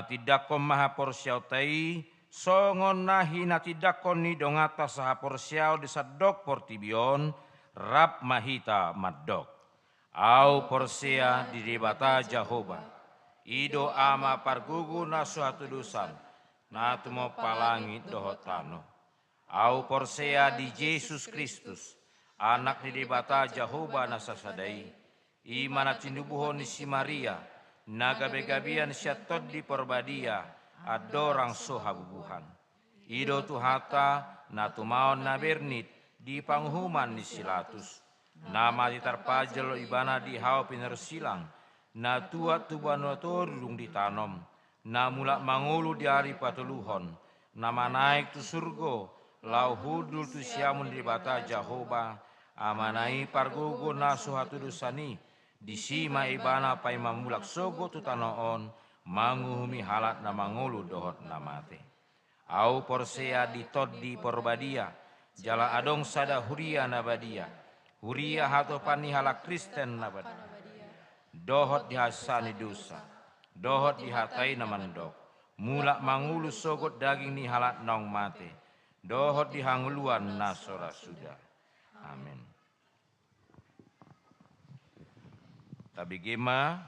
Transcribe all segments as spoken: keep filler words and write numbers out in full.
Tindangkon ma haporseaonta i, songon na hinatindangkon ni donganta sahaporseaon di sandok portibi on, rap ma hita mandok. Ahu porsea di Debata Jahowa, i do Ama pargogo na so hatudosan, na tumompa langit dohot tano. Ahu porsea di Jesus Kristus, Anak ni Debata Jahowa na sasada i, i ma na tinubuhon ni si Maria, na gabegabean sian Tondi Porbadia, andorang so habubuhan. I do Tuhanta, na tumaon na bernit di panguhuman ni si Latus, na mate tarpajal ibana di hau pinorsilang, na tuat tu banua toru dung ditanom, na mulak mangolu di ari patoluhon, na manaek tu surgo, laho hundul tu siamun ni Debata Jahowa, Amana i pargogo na so hatudosan i, disi ma ibana paima mulak sogot tu tano on, manguhumi halak na mangolu dohot na mate. Ahu porsea di Tondi Porbadia, jala adong sada huria na badia, huria hatopan ni halak Kristen na badia, dohot di hasesaan ni dosa, dohot di hata i na mandok, mulak mangolu sogot daging ni halak naung mate, dohot di hangoluan na so ra suda. Amen. Tabege ma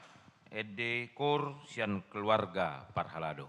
ende koor sian keluarga parhalado.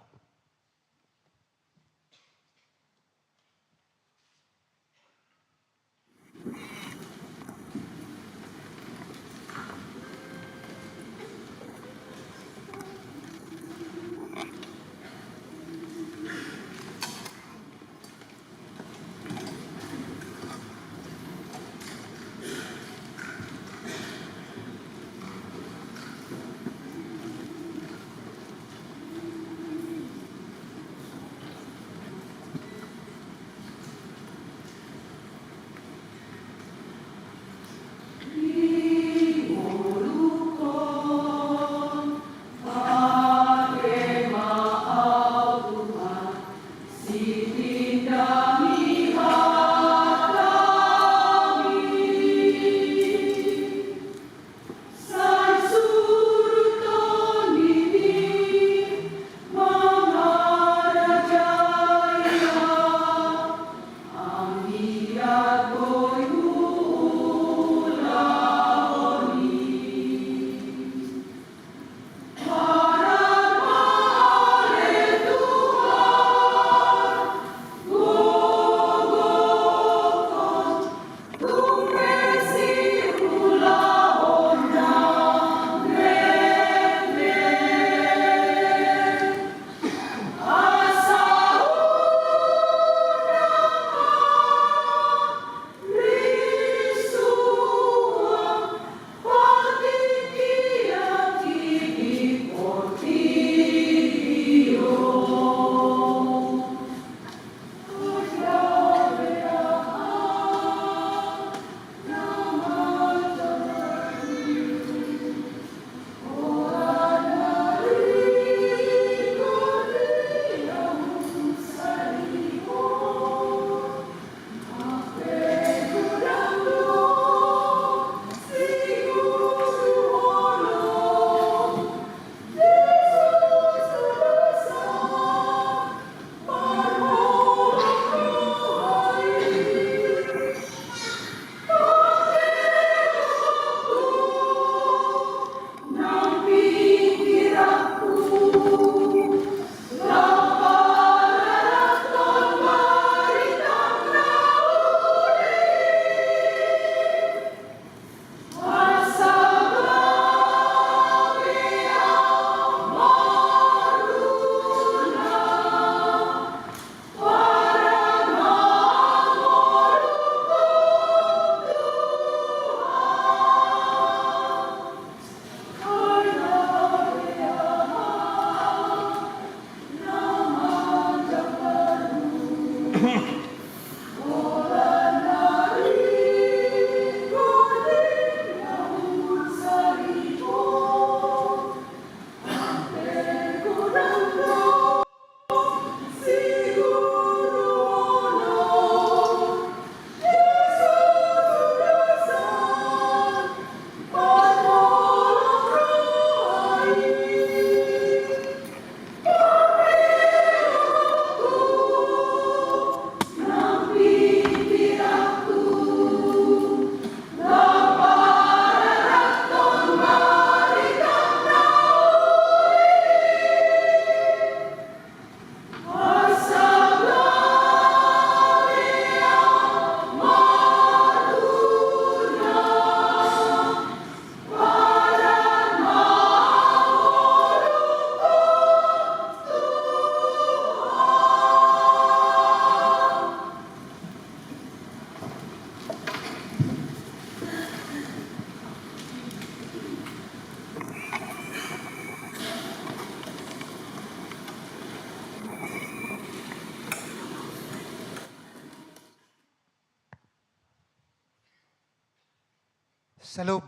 Shalom.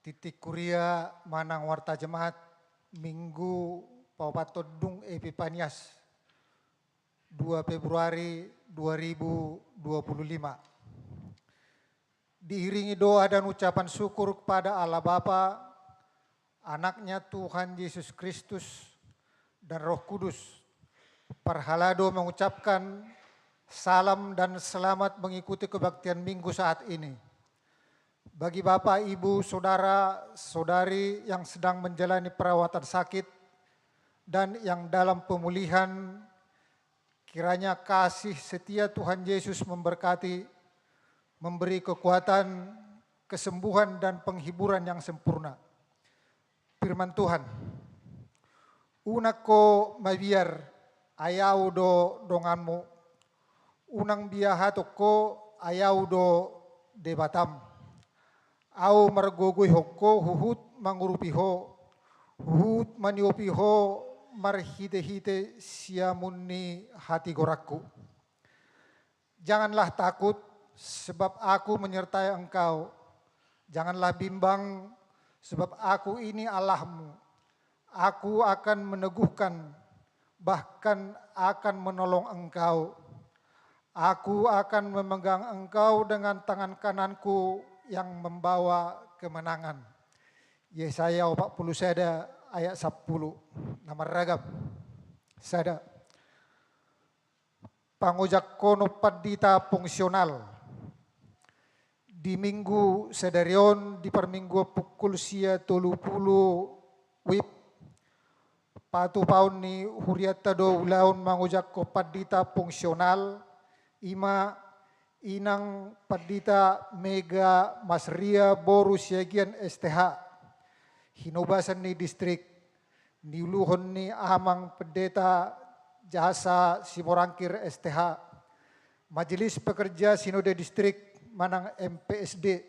Titik kuria manang warta jemaat, Minggu paopathon dung Epipanias, dua Februari dua ribu dua puluh lima. Diiringi doa dan ucapan syukur kepada Allah Bapa, Anaknya Tuhan Yesus Kristus, dan Roh Kudus, parhalado mengucapkan salam dan selamat mengikuti kebaktian Minggu saat ini. Bagi Bapak, Ibu, Saudara, Saudari yang sedang menjalani perawatan sakit dan yang dalam pemulihan, kiranya kasih setia Tuhan Yesus memberkati, memberi kekuatan, kesembuhan, dan penghiburan yang sempurna. Firman Tuhan. Unang ho mabiar, ai Ahu do donganmu. Unang biahaton ho, ai Ahu do Debatam. Ahu margogoihon ho huhut mangurupi ho, huhut maniopi ho marhitehite siamun ni hatigoranku. Janganlah takut, sebab Aku menyertai engkau. Janganlah bimbang, sebab Aku ini Allahmu. Aku akan meneguhkan, bahkan akan menolong engkau. Aku akan memegang engkau dengan tangan kanan-Ku yang membawa kemenangan. Yesaya opat puluh sada ayat sapuluh. Na marragam. Sada. Pangojangkonon pandita fungsional. Di Minggu sadari on, di parmingguan pukul sia tolu pulu WIB, patupaon ni hurianta do ulaon mangojanghon pandita fungsional, i ma Inang Pandita Mega Masria boru Siagian S T H, hinobasan ni distrik, niuluhon ni Amang Pendeta Jasa Simorangkir S T H, Majelis Pekerja Sinode Distrik manang M P S D.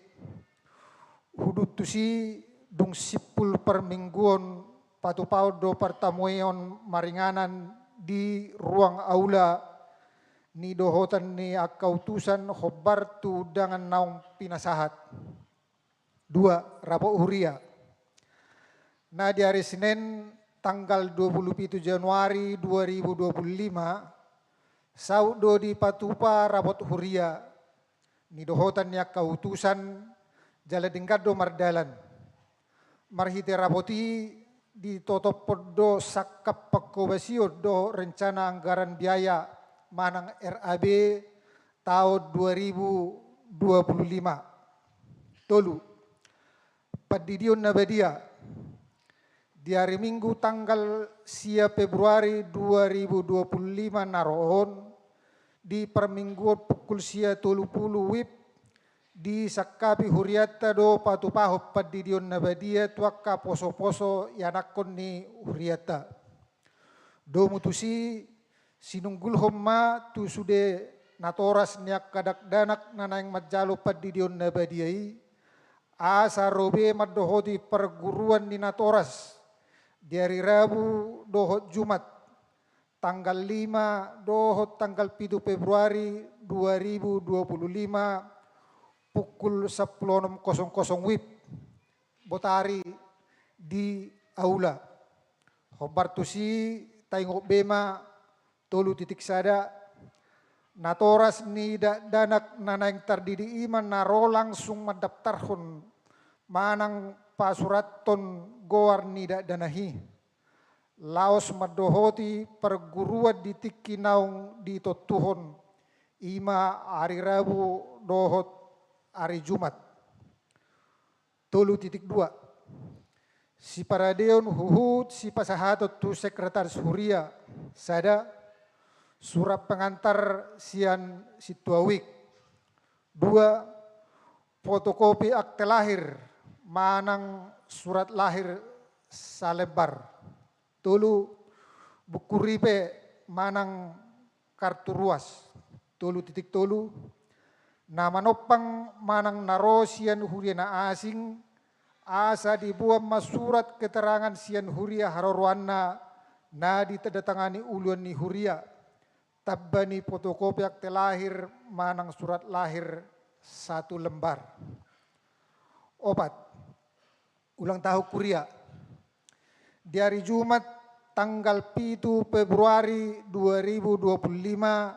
Hudut tusi, dung simpul parmingguon patupaon do partamueon maringanan di ruang aula ni dohotan ni angka utusan hombar tu undangan naung pinasahat. Dua, rapot huria. Na di ari Senin tanggal dua puluh pitu Januari dua ribu dua puluh lima, saut do dipatupa rapot huria ni dohotan ni angka utusan, jala denggan do mardalan. Marhite rapot i ditotophon do sangkap panghobasion dohot rencana anggaran biaya manang R A B taon dua ribu dua puluh lima. Tolu, pandidion na badia. Di ari Minggu tanggal sia Februari dua ribu dua puluh lima na ro on, di parmingguon pukul sia tolu pulu WIB, disangkapi hurianta do patupahon pandidion na badia tu angka poso-poso ianakhon ni hurianta. Domu tusi, sinunggulhon ma tu sude natoras ni angka dakdanak na naeng manjalo pandidion na badia i, asa ro be mandohoti parguruan ni natoras di ari Rabu dohot Jumat, tanggal lima dohot tanggal pitu Februari dua ribu dua puluh lima, pukul sampulu onom kosong kosong WIB, botari di aula. Hombar tusi, taingot be ma. Tolu titik sada. Natoras ni dakdanak na naeng tardidi i ma na ro langsung mandaptarhon manang pasurathon goar ni dakdanak i, laos mandohoti parguruan di tingki naung ditontuhon, i ma ari Rabu dohot ari Jumat. Tolu titik dua. Siparadeon huhut sipasahaton tu sekretaris huria. Sada, surat pengantar sian sintua wijk. Dua, fotokopi akte lahir manang surat lahir salembar. Tolu, buku ripe manang kartu ruas. Tolu titik tolu. Na manompang manang na ro sian huria na asing, asa diboan ma surat keterangan sian huria haroroanna na ditandatangani uluan ni huria, tamba ni fotokopi akte lahir manang surat lahir Satu lembar. Opat. Ulang tahun huria. Di ari Jumat tanggal pitu Februari dua ribu dua puluh lima,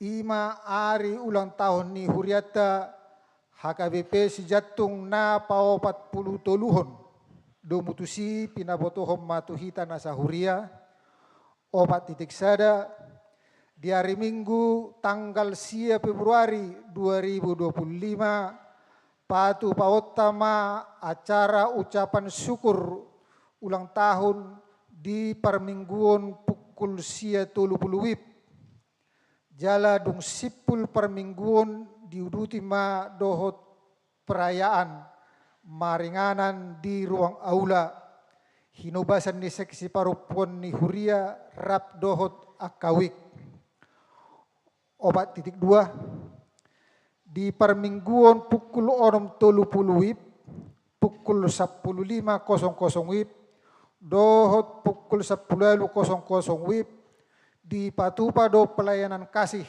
i ma ari ulang tahun ni hurianta H K B P Sijantung na paopat pulu toluhon. Domu tusi pinabotohon ma tu hita nasa huria. Opat titik sada. Di ari Minggu tanggal sia Februari dua ribu dua puluh lima, patupaonta ma acara ucapan syukur ulang tahun di parmingguon pukul sia tolu pulu WIB. Jala dung simpul parmingguon diuduti ma dohot perayaan maringanan di ruang aula, hinobasan ni seksi parompuan ni huria rap dohot angka wik. Opat titik dua. Di parmingguon pukul onom tolu pulu WIB, pukul sampulu lima kosong kosong WIB, dohot pukul sampulu ualu kosong kosong WIB, dipatupa do pelayanan kasih,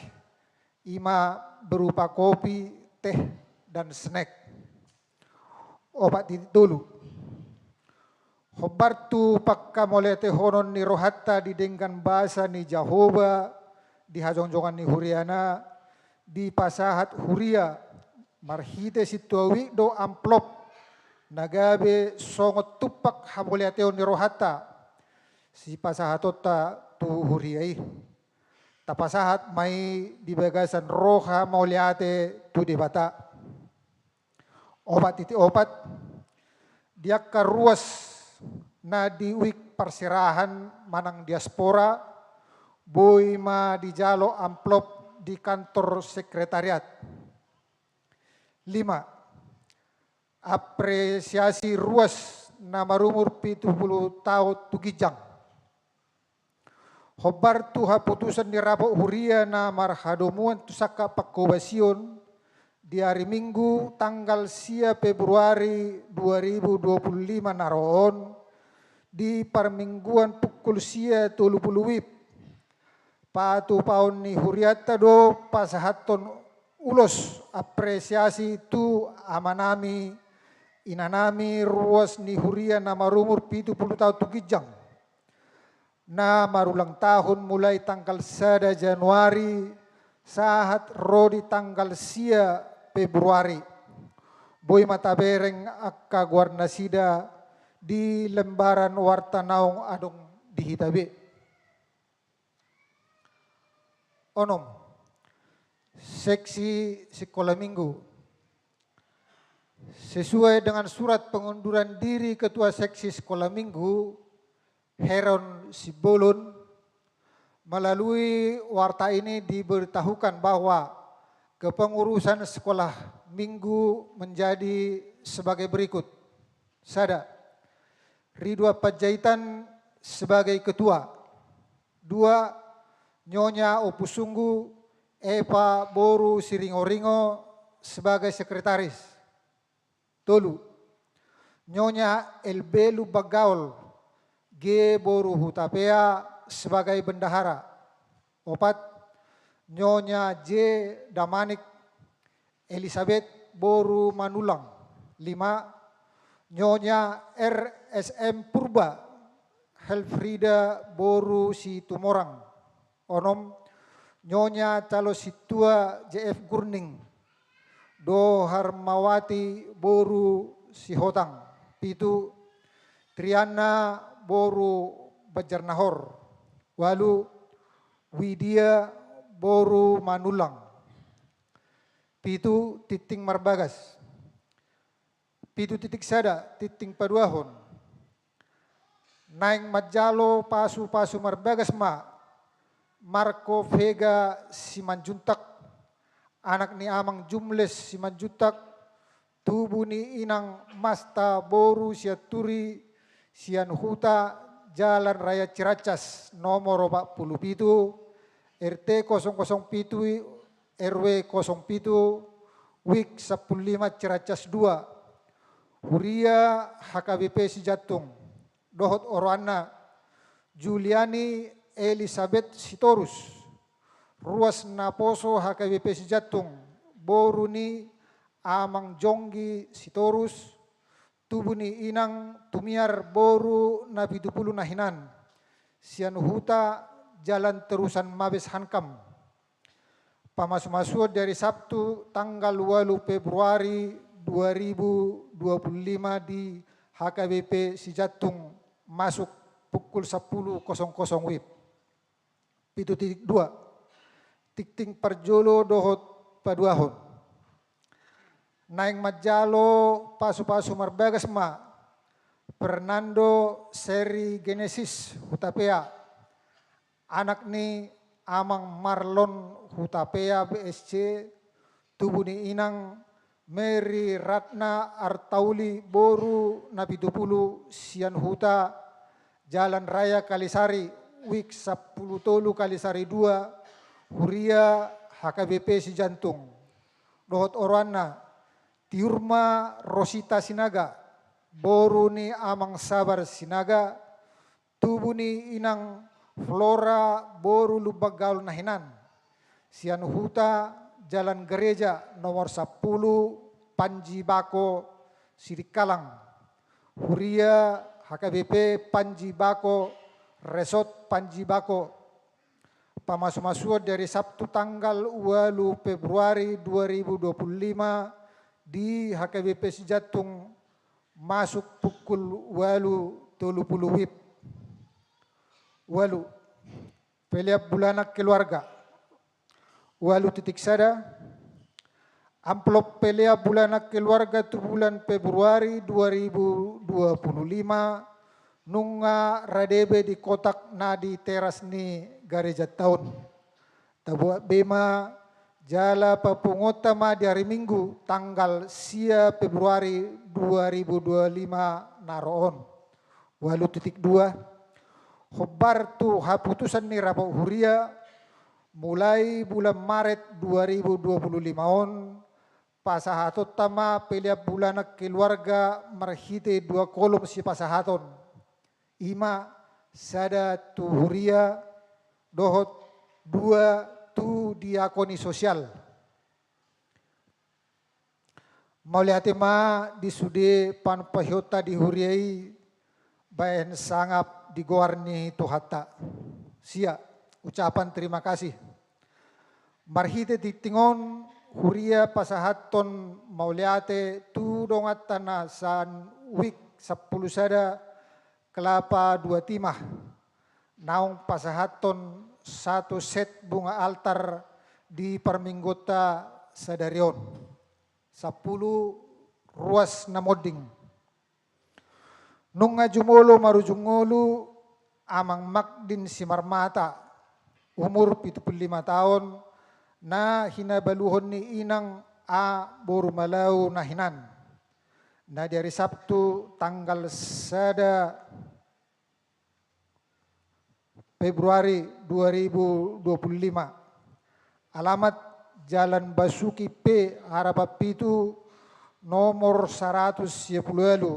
i ma berupa kopi, teh, dan snack. Opat titik tolu. Hombar tu pangkamauliatehonon ni rohanta di denggan basa ni Jahowa di hajongjongan ni huriana, dipasahat huria marhite sintua wik do amplop na gabe songon tumpak hamauliateon ni rohanta sipasahatonta tu huria i. Tapasahat ma i di bagasan roha mauliate tu Debata. Opat titik opat. Di angka ruas na di wik parserahan manang diaspora, boi ma dijalo amplop di kantor sekretariat. Lima. Apresiasi ruas na marumur pitu pulu taon tu ginjang. Hombar tu haputusan ni rapot huria na marhadomuan tu sangkap pangkobasion di ari Minggu tanggal sia Februari dua ribu dua puluh lima na ro on, di parmingguan pukul sia tolu pulu WIB, patupaon ni hurianta do pasahathon ulos apresiasi tu amanami, inanami ruas ni huria na marumur pitu pulu taon tu ginjang, na marulang tahun mulai tanggal sada Januari sahat ro di tanggal sia Februari. Boi ma tabereng angka goarnasida di lembaran warta naung adong di hita be. Onom. Seksi Sikola Minggu. Sesuai dengan surat pengunduran diri Ketua Seksi Sikola Minggu, Heron Simbolon, melalui warta ini diberitahukan bahwa kepengurusan Sekolah Minggu menjadi sebagai berikut. Sada, Ridwan Panjaitan sebagai ketua. Dua, Nyonya Opu Sunggu, Eva boru Siringoringo sebagai sekretaris. Tolu, Nyonya L B Lumban Gaol, G boru Hutapea sebagai bendahara. Opat, Nyonya J Damanik, Elisabeth boru Manullang. Lima, Nyonya R S M Purba, Helfrida boru Situmorang. Onom, Nyonya Calo Sintua J F Gurning, Doharmawati boru Sihotang. Pitu, Triana boru Banjarnahor. Ualu, Widia boru Manullang. Pitu, Tinting Marbagas. Pitu titik sada, tinting paduahon. Naeng manjalo pasupasu marbagas ma Marco Vega Simanjuntak, anak ni Amang Jumles Simanjuntak, tubu ni Inang Masta boru Sianturi, sian Huta, Jalan Raya Ciracas, nomor opat pulu pitu, R T kosong kosong pitu, R W kosong pitu, WIK sampulu lima Ciracas dua. Huria H K B P Sijantung. Dohot oroanna, Juliani Elisabeth Sitorus. Ruas naposo H K B P Sijantung, B boru ni Amang Jonggi Sitorus, tubu ni Inang Tumiar boru Napitupulu na hinan, sian huta Jalan Terusan Mabes Hankam. Pamasumasuon di ari Sabtu tanggal ualu Februari dua ribu dua puluh lima di H K B P Sijantung, masuk pukul sampulu kosong kosong wib. Pitu titik dua. Tingting parjolo dohot paduahon. Naeng manjalo pasupasu marbagas ma Fernando Seri Genesis Hutapea, anak ni Amang Marlon Hutapea B S C, tubu ni Inang Mary Ratna Artauli boru Napitupulu, sian huta Jalan Raya Kalisari, wik sampulu tolu Kalisari dua, huria H K B P Sijantung, dohot oroanna, tiur ma Rosita Sinaga, boru ni Amang Sabar Sinaga, tubu ni Inang Flora boru Lumban Gaol na hinan, sian huta Jalan Gereja nomor sampulu, Panji Bako, Sidikalang, huria H K B P Panji Bako, Resort Panji Bako. Pamasumasuon di ari Sabtu tanggal ualu Februari dua ribu dua puluh lima di H K B P Sijantung, masuk pukul ualu tolu puluh wib. Ualu. Pelean bulanan keluarga. Ualu titik sada. Amplop pelean bulanan keluarga tu bulan Februari dua ribu dua puluh lima, nunga rade be di kotak na di teras ni garejanta on. Tabuat be ma jala papunguonta ma di ari Minggu tanggal sia Februari dua ribu dua puluh lima na ro on. Ualu titik dua. Hombar tu haputusan ni rapot huria, mulai bulan Maret dua ribu dua puluh lima on, pasahatonta ma pelean bulanan keluarga marhite dua kolom sipasahaton. I ma sada tu huria dohot dua tu diakoni sosial. Mauliate ma di sude panumpahitta di huria i bahen sangap di goar ni Tuhanta. Sia, ucapan terima kasih. Marhite tingting on huria pasahathon mauliate tu donganta na sian wik sampulu sada Kelapa dua Timah, naung pasahathon satu set bunga altar di parmingguonta sadari on. Sampulu ruas na monding. Nunga jumolo marujung ngolu Amang Magdin Simarmata, umur pitu pulu lima taon, na hinabaluhon ni inang A boru Malau na hinan, na di ari Sabtu tanggal sada Februari dua ribu dua puluh lima. Alamat Jalan Basuki P, Harapan pitu, nomor saratus sia pulu ualu,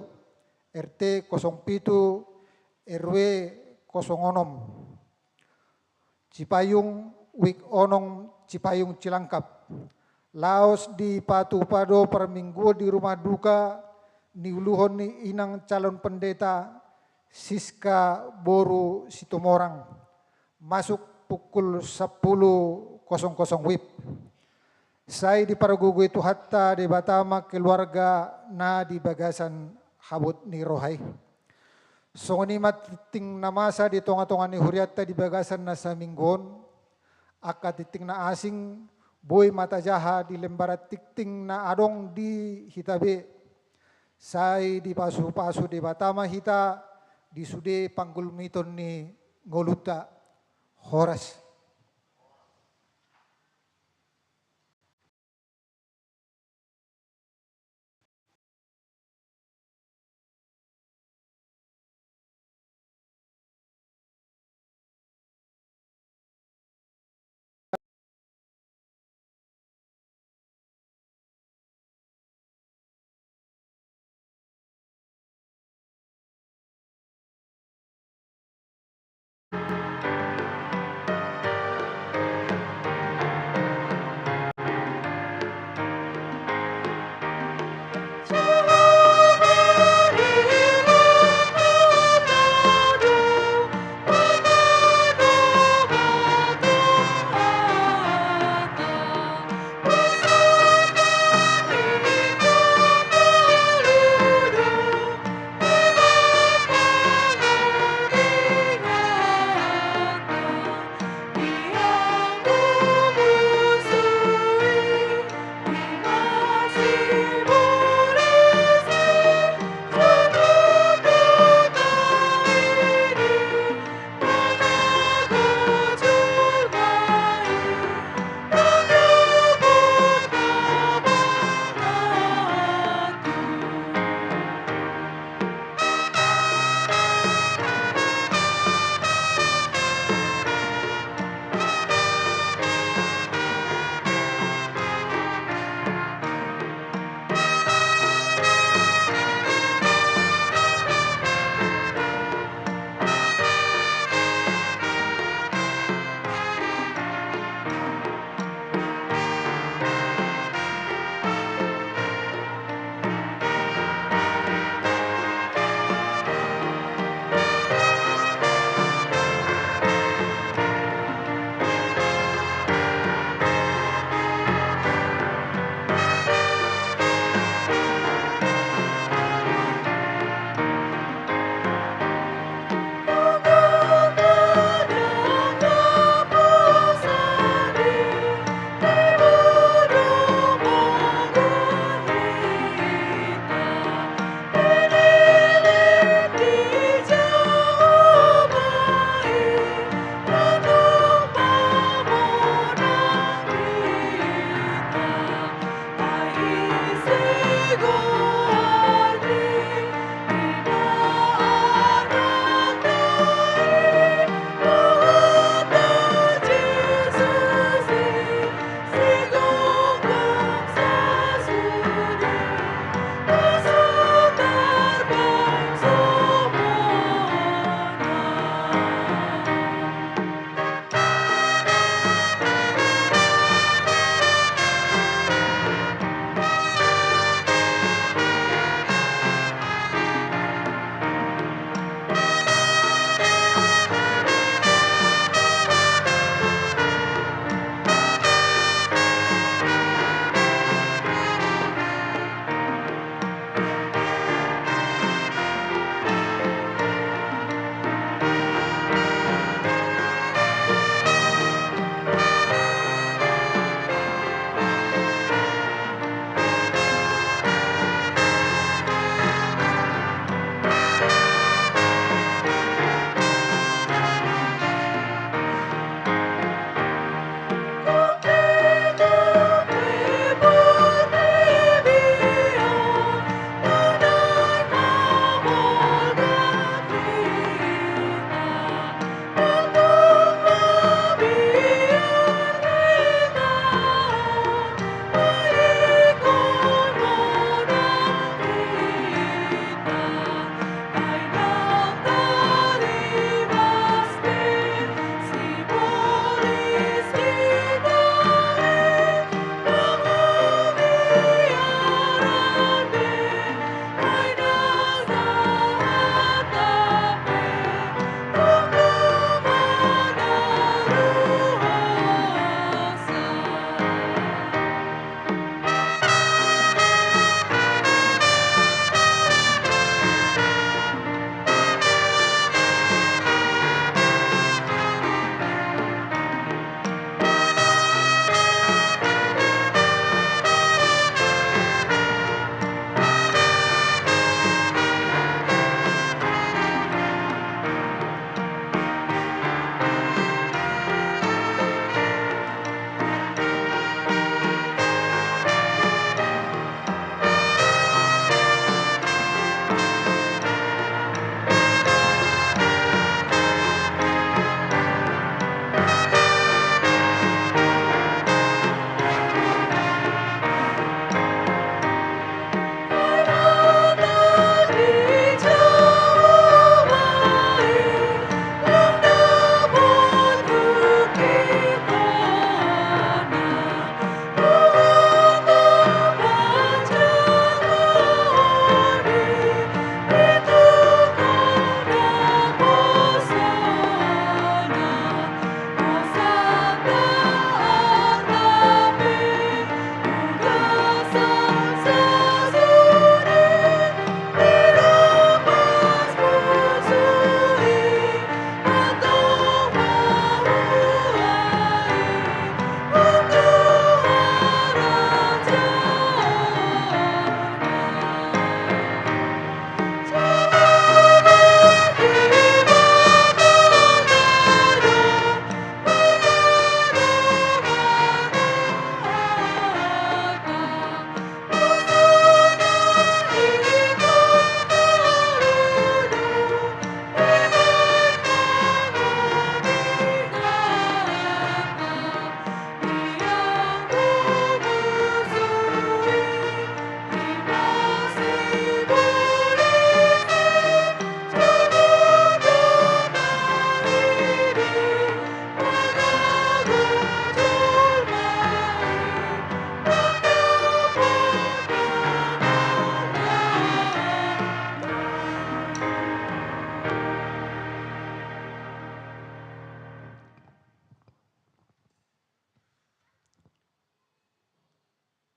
R T kosong pitu, R W kosong onom. Cipayung, Wik Onom, Cipayung Cilangkap. Laos dipatupa do parmingguon di rumah duka niuluhon ni inang calon pendeta Siska boru Situmorang, masuk pukul sampulu kosong kosong wib. Sai dipargogoi Tuhanta Debata ma keluarga na di bagasan habot ni roha i. Songon i ma tingting na masa di tongatonga ni hurianta di bagasan na saminggu on. Angka tingting na asing boi ma tajaha di lembaran tingting na adong di hita be. Sai dipasupasu Debata ma hita di sude panggulmiton ni ngolunta. Horas.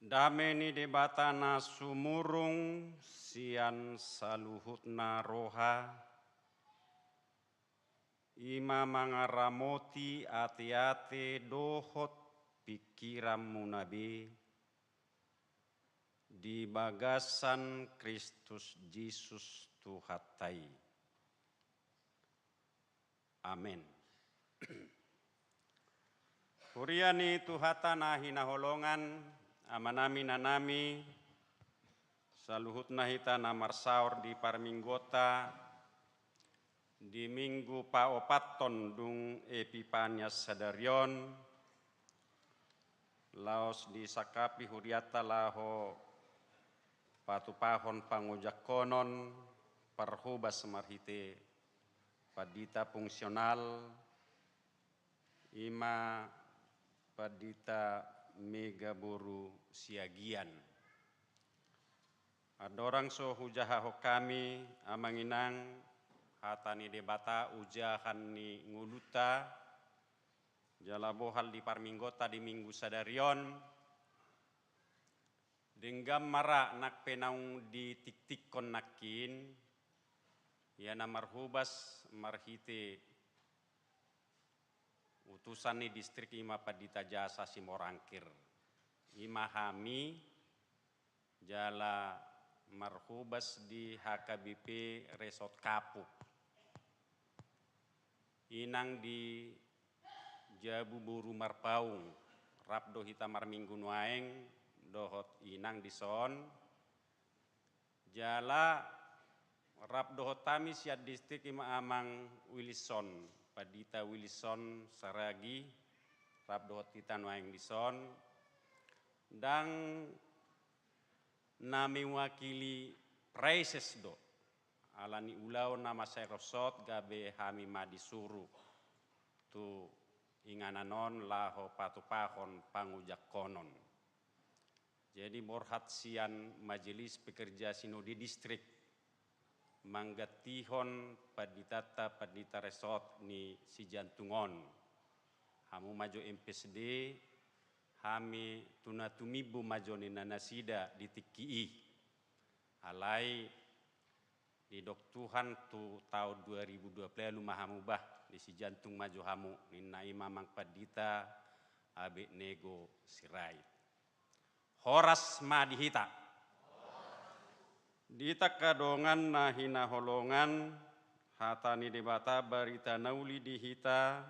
Dame ni Debata na sumurung sian saluhutna roha, i ma mangaramoti ateate dohot pingkiranmuna be di bagasan Kristus Jesus Tuhanta i. Amen. Huria ni Tuhanta na hinaholongan, amanami, inanami, saluhutna hita na marsaor di parmingguonta, di minggu paopathon dung Epipania sadari on, laos disangkapi hurianta laho patupahon pangojangkonon parhobas marhite pandita fungsional, i ma Pandita Mega boru Siagian. Andorang so hujahahon hami, amang inang, hata ni Debata, ojahan ni ngolunta, jala bohal di parmingguonta di minggu sadari on, denggan ma ra nang pe naung ditiktikkon nangkin, ia na marhobas marhite utusan ni distrik, i ma Pandita Jasa Simorangkir. I ma hami jala marhobas di H K B P Resort Kapuk. Inang di jabu boru Marpaung, rap do hita marminggu nuaeng dohot inang dison. Jala rap dohot hami sian distrik, i ma amang Wilson, Pandita Wilson Saragi, rap dohot hita nuaeng dison. Ndang na mewakili praeses do, ala ni ulaon na mansai ro sot, gabe hami ma disuru tu inganan on laho patupahon pangojangkonon. Jadi borhat sian Majelis Pekerja Sinode Distrik manggantihon panditanta, pandita resort ni Sijantung on. Hamu ma jo M P S D, hami tu na tumimbo ma jo ninna nasida di tingki i. Alai didok Tuhan tu taon dua ribu dua puluh ualu ma hamu bah, di Sijantung ma jo hamu, ninna i ma amang pandita Abednego Sirait. Horas ma di hita. Di angka dongan na hinaholongan, hata ni Debata barita na uli di hita,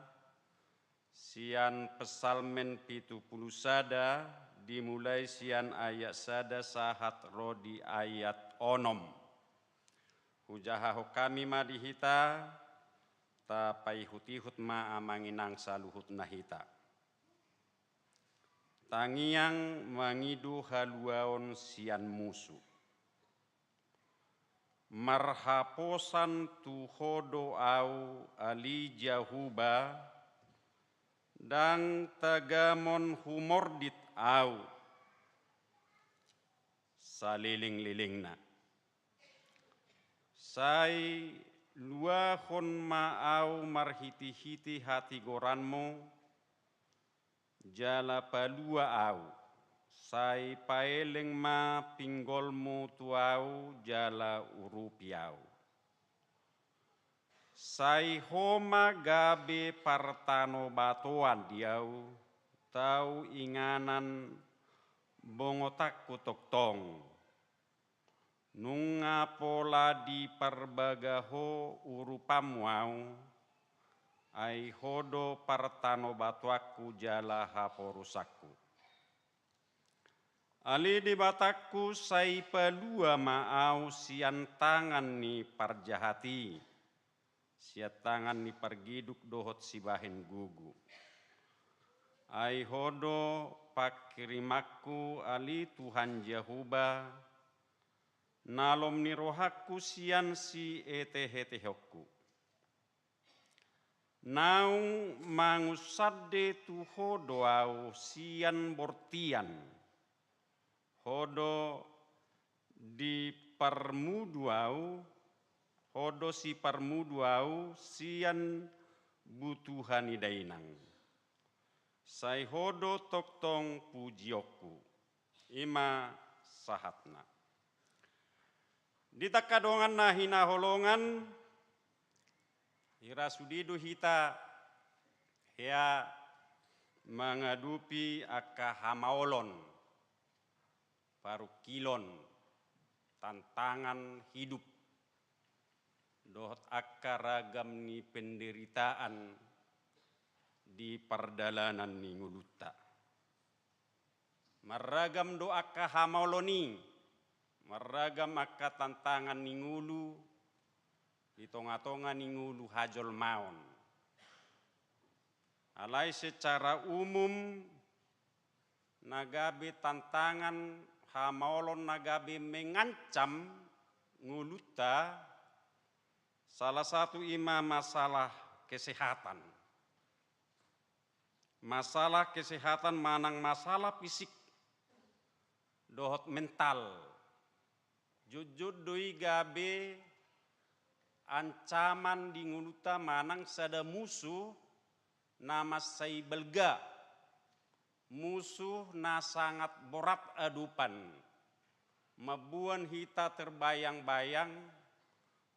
sian Psalmen pitu pulu sada, dimulai sian ayat sada sahat ro di ayat onom. Hujahahon hami ma di hita, tapaihutihut ma amang inang saluhutna hita. Tangiang mangido haluaon sian musu. Marhaposan tu Ho do ahu, ale Jahowa, ndang tagamon humordit ahu salelenglelengna. Sai luahon ma ahu marhitehite hatigoranmu, jala palua ahu, sai paeleng ma pinggolmu tu ahu jala urupi ahu. Sai Ho ma gabe partanobatoan di ahu, tau inganan bongotanku tongtong. Nunga pola diparbaga Ho urupanmu ahu, ai Ho do partanobatoanku jala haporusanku. Ale Debatangku, sai palua ma ahu sian tangan ni parjahat i, sian tangan ni pargeduk dohot sibahen gogo. Ai Ho do pangkirimanku, ale Tuhan Jahowa, nalom ni rohangku sian sietehetehonku. Naung mangunsande tu Ho do ahu sian bortian. Ho do diparmudu ahu, Ho do siparmudu ahu sian butuha ni dainang. Sai Ho do tongtong pujionku. I ma sahatna. Di angka dongan na hinaholongan, hira sude do hita hea mangadopi angka hamaolon, parungkilon, tantangan hidup, dohot angka ragam ni penderitaan di pardalanan ni ngolunta. Marragam do angka hamaolon i, marragam angka tantangan ni ngolu di tongatonga ni ngolu hajolmaon. Alai secara umum, na gabe tantangan, hamaolon na gabe mengancam ngolunta, salah satu i ma masalah kesehatan. Masalah kesehatan manang masalah fisik dohot mental. Jotjot do i gabe ancaman di ngolunta manang sada musuh na mansai balga, musuh na sangat borat adopan, mamboan hita terbayang-bayang,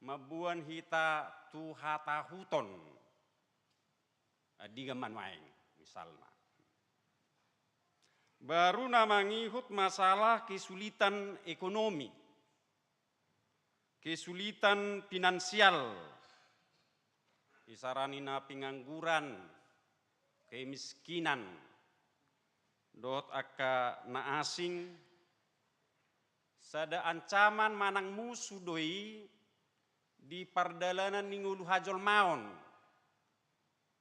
mamboan hita tu hatahuton. Andigan ma nuaeng, misalna. Baru na mangihut masalah kesulitan ekonomi, kesulitan finansial, isarana na pengangguran, kemiskinan, dohot angka na asing, sada ancaman manang musuh do i di pardalanan ni ngolu hajolmaon.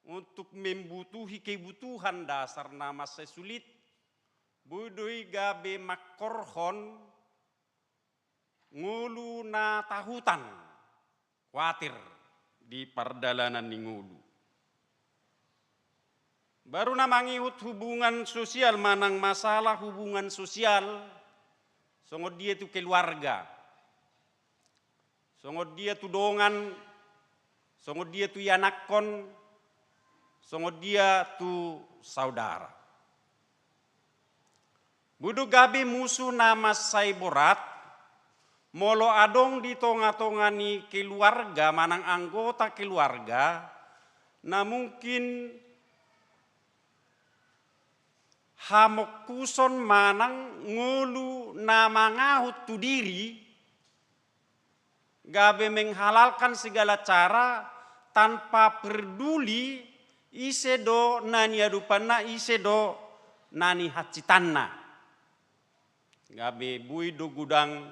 Untuk membutuhi kebutuhan dasar na mansai sulit, boi do i gabe mangkorhon ngolu na tahutan, kuatir di pardalanan ni ngolu. Baru na mangihut hubungan sosial manang masalah hubungan sosial, songon dia tu keluarga, songon dia tu dongan, songon dia tu ianakhon, songon dia tu saudara. Boi do gabe musuh na mansai borat, molo adong di tongatonga ni keluarga manang anggota keluarga, na mungkin hamongkuson manang ngolu na mangahut tu diri, gabe menghalalkan segala cara tanpa perduli ise do na niadopanna, ise do na nihansitanna. Gabe boi do godang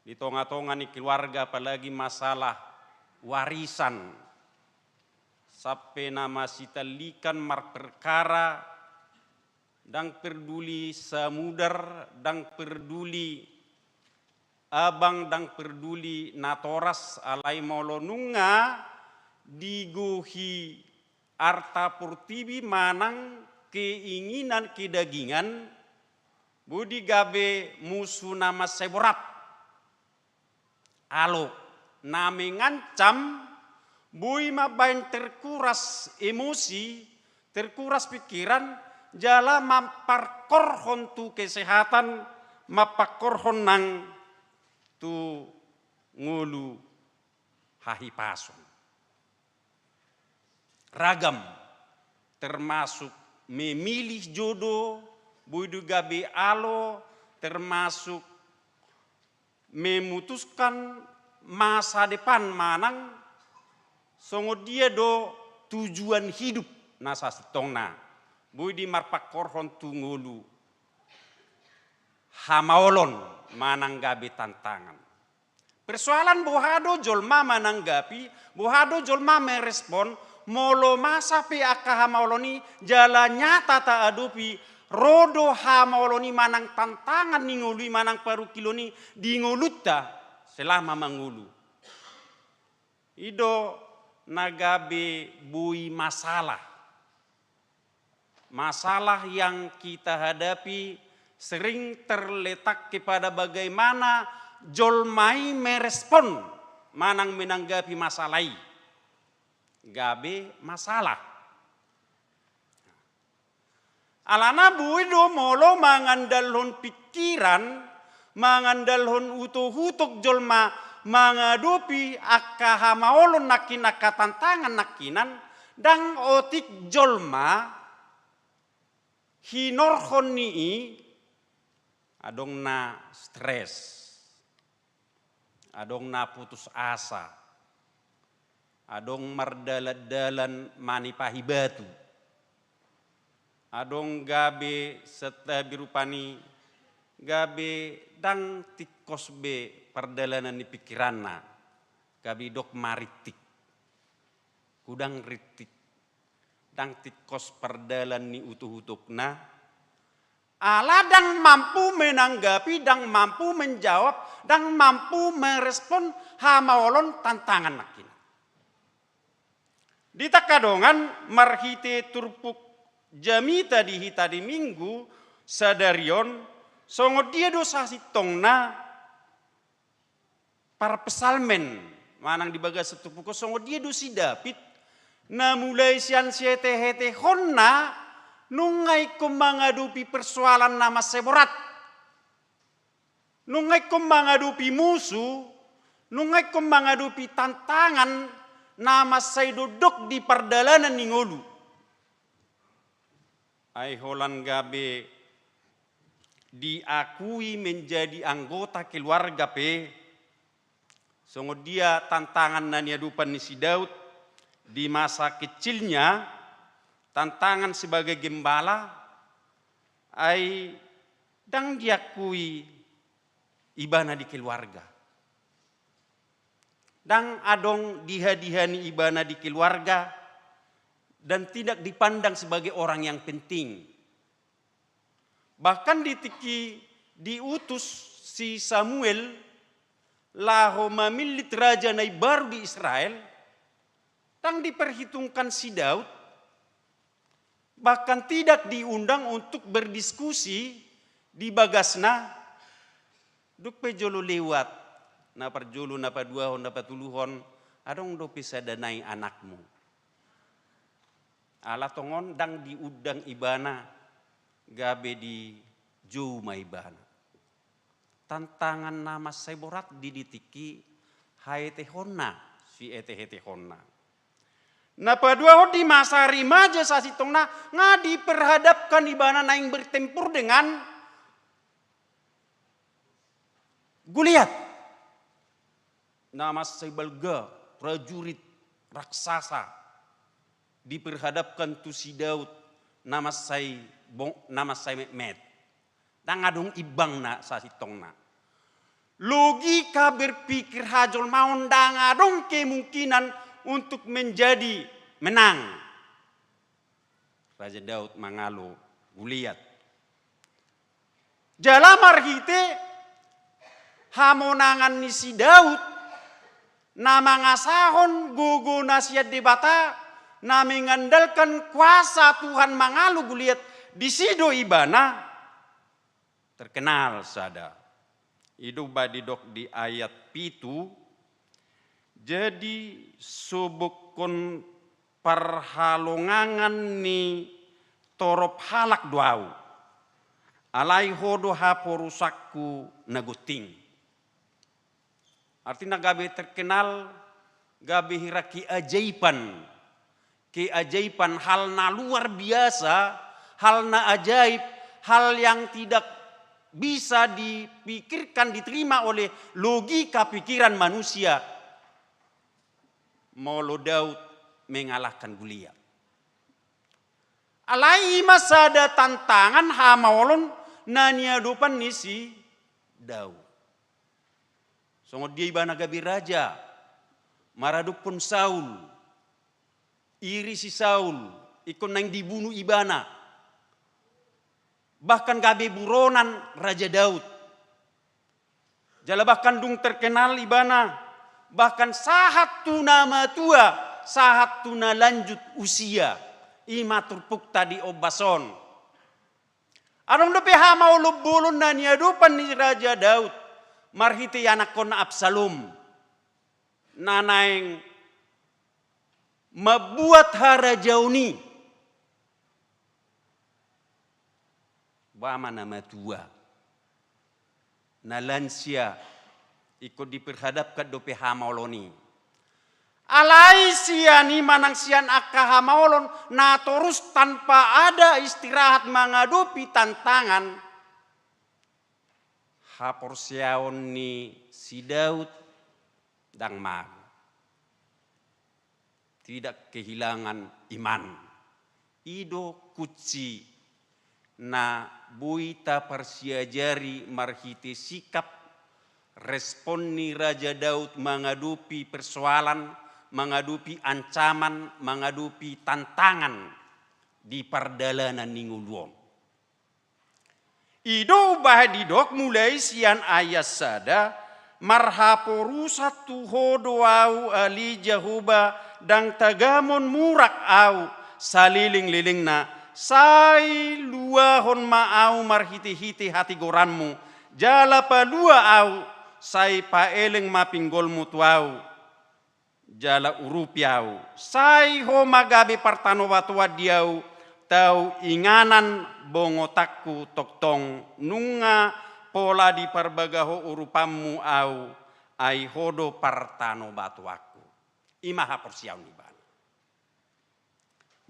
di tongatonga ni keluarga, apalagi masalah warisan. Sampe na masitallikan marperkara, ndang perduli samudar, ndang perduli abang, ndang perduli natoras, alai molo nunga digohi arta portibi manang keinginan kedagingan, boi do i gabe musuh na mansai borat. Alo, na mengancam, boi mambaen terkuras emosi, terkuras pikiran, jala mamparkorhon tu kesehatan, mamparkorhon nang tu ngolu hahipason. Ragam, termasuk memilih jodoh, boi do i gabe alo, termasuk memutuskan masa depan manang songon dia do tujuan hidup na sasintongna, boi do i marpangkorhon tu ngolu hamaolon manang gabe tantangan. Persoalan boha do jolma mananggapi, boha do jolma merespon, molo masa pe angka hamaolon i jala nyata taadopi, ro do hamaolon i manang tantangan ni ngolu i manang parungkilon i di ngolunta selama mangolu. I do na gabe boi masalah. Masalah yang kita hadapi sering terletak kepada bagaimana jolma i merespon manang menanggapi masalah i. Gabe masalah. Alana boi do molo mangandalhon pikiran, mangandalhon utok-utok jolma mangadopi angka hamaolon nangkin, angka tantangan nangkinan, ndang otik jolma hinorhon ni i adong na stres, adong na putus asa, adong mardalan-dalan manipahi batu, adong gabe setabi rupani gabe ndang tingkos be pardalanan ni pikiranna, gabe didok marintik, hudang rintik, ndang tingkos pardalan ni utok-utokna, ala ndang mampu menanggapi, ndang mampu menjawab, ndang mampu merespon hamaolon tantangan nangkin. Di tangka dongan marhite turpuk jamita di hita di Minggu sadari on, songon dia do sasintongna parpsalmen manang di bagasan turpuk on, songon dia do si Daud na mulai sian sihetehetehonna nunga ingkon mangadopi persoalan na mansai borat, nunga ingkon mangadopi musu, nunga ingkon mangadopi tantangan na mansai dokdok di pardalanan ni ngolu. Ai holan gabe diakui menjadi anggota keluarga pe, songon dia tantangan na niadopan ni si Daud di masa kecilnya, tantangan sebagai gembala, ai ndang diakui ibana di keluarga. Ndang adong dihadihani ibana di keluarga dan tidak dipandang sebagai orang yang penting. Bahkan di tingki diutus si Samuel laho mamillit raja na imbaru di Israel, ndang diperhitungkan si Daud, bahkan tidak diundang untuk berdiskusi di bagasna. Dung pe jolo lewat, na parjolo, na paduahon, na patoluhon, adong dope sada nai anakmu. Ala tongon ndang diundang ibana, gabe dijou ma ibana. Tantangan na mansai borat di tingki haetehonna, sihetehetehonna. Na paduahon, di masa rimaja sasintongna nga diperhadapkan ibana naeng bertempur dengan Goliat. Na mansai balga, prajurit raksasa diperhadapkan tu si Daud na mansai bong-, na mansai metmet. Ndang adong imbangna sasintongna. Logika berpikir hajolmaon ndang adong kemungkinan untuk menjadi menang. Raja Daud mangalo Goliat. Jala marhite hamonangan ni si Daud na mangasahon gogo na sian Debata, na mengandalkan kuasa Tuhan mangalo Goliat, disi do ibana terkenal sada. I do umbahen didok di ayat pitu, jadi sobokkon parhalongangan ni torop halak do ahu, alai Ho do haporusanku na gonting. Artina gabe terkenal, gabe hira keajaiban. Keajaiban, hal na luar biasa, hal na ajaib, hal yang tidak bisa dipikirkan, diterima oleh logika pikiran manusia. Molo Daud mengalahkan Goliat. Alai i ma sada tantangan hamaolon na niadopan ni si Daud. Songon dia ibana gabe raja, maradophon Saul, iri si Saul, ingkon naeng dibunu ibana. Bahkan gabe buronan Raja Daud. Jala bahkan dung terkenal ibana, bahkan sahat tu na matua, sahat tu na lanjut usia. I ma turpukta di ombas on. Adong dope hamaolonbolon na niadopan ni Raja Daud, marhite anakkonna Absalom, na naeng mambuat harajaon i. umpama na matua, na lansia, ingkon diperhadapkan dope hamaolon i. Alai sian i manang sian angka hamaolon na torus tanpa ada istirahat mangadopi tantangan, haporseaon ni si Daud ndang mago. Tidak kehilangan iman. I do kunci na boi taparsiajari marhite sikap respon ni Raja Daud mangadopi persoalan, mangadopi ancaman, mangadopi tantangan di pardalanan ni ngolu on. I do umbahen didok mulai sian ayat sada, marhaporusan tu Ho do ahu ale Jahowa, ndang tagamon murak ahu salelenglelengna, sai luahon ma ahu marhitehite hatigoranmu, jala palua ahu, sai paeleng ma pinggolmu tu ahu, jala urupi ahu. Sai Ho ma gabe partanobatoan di ahu, tau inganan bongotanku tongtong, nunga pola diparbaga Ho urupanmu ahu, ai Ho do partanobatoanku. I ma haporseaon ni ibana.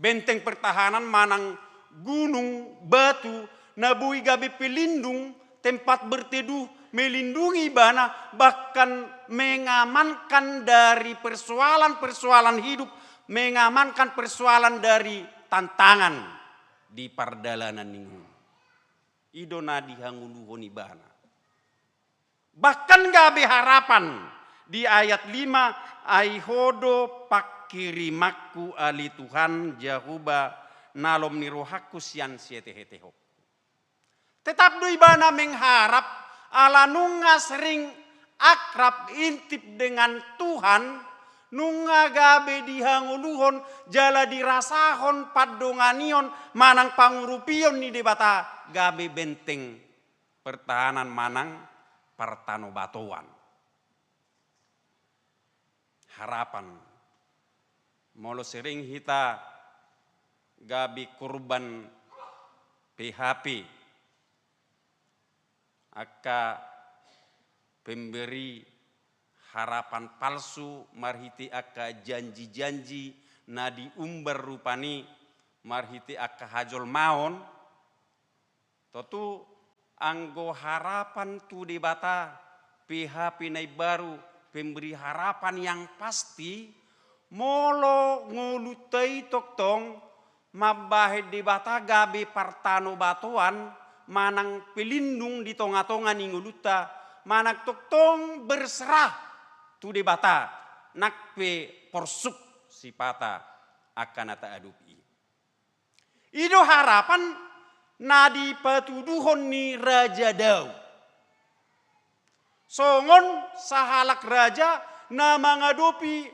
Benteng pertahanan manang gunung batu na boi gabe pelindung, tempat berteduh, melindungi ibana, bahkan mengamankan dari persoalan-persoalan hidup, mengamankan persoalan dari tantangan di pardalanan ni ngolu. I do na dihangoluhon ibana. Bahkan gabe harapan di ayat lima, ai Ho do pangkirimanku ale Tuhan Jahowa, nalom ni rohangku sian sietehetehonku. Tetap do ibana mengharap, ala nunga sering akrab intip dengan Tuhan, nunga gabe dihangoluhon jala dirasahon pandonganion manang pangurupion ni Debata gabe benteng pertahanan manang partanobatoan. Harapan. Molo sering hita gabe korban P H P, angka pemberi harapan palsu marhite angka janji-janji na diumbar rupani marhite angka hajolmaon, tontu anggo harapan tu Debata, P H P na imbaru, pemberi harapan yang pasti, molo ngolunta i tongtong mambahen Debata gabe partanobatoan, manang pelindung di tonga-tonga ni ngolunta, manang tongtong berserah tu Debata, nang pe porsuk sipata angka na taadopi i. I do harapan na dipatuduhon ni Raja Daud. Songon sahalak raja na mangadopi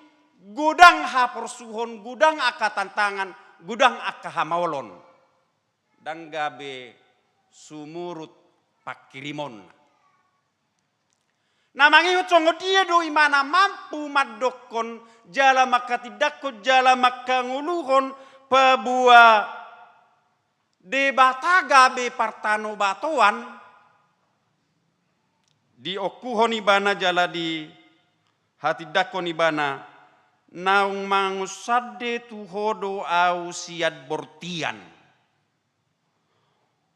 godang haporsuhon, godang angka tantangan, godang angka hamaolon. Ndang gabe sumurut pangkirimonna. Na mangihut songon dia do ibana mampu mandokkon jala mangkatindangkon jala mangkangoluhon paboa Debata gabe partanobatoan, diongkuhon ibana jala dihatindangkon ibana, naung mangunsande tu Ho do ahu sian bortian.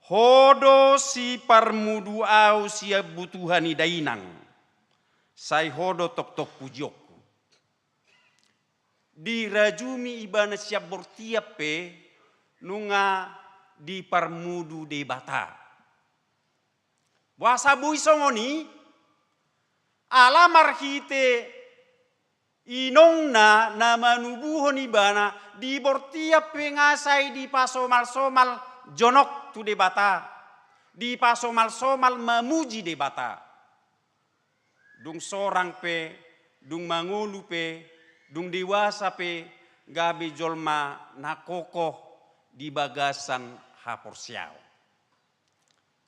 Ho do siparmudu ahu sian butuha ni dainang, sai Ho do tongtong pujionku. Dirajumi ibana sian bortian pe nunga diparmudu Debata. Boasa boi songon i? Ala marhite inongna na manubuhon ibana di bortian pe nga sai dipasomalsomal jonok tu Debata, dipasomalsomal mamuji Debata. Dung sorang pe, dung mangolu pe, dung dewasa pe, gabe jolma na kokoh di bagasan haporseaon.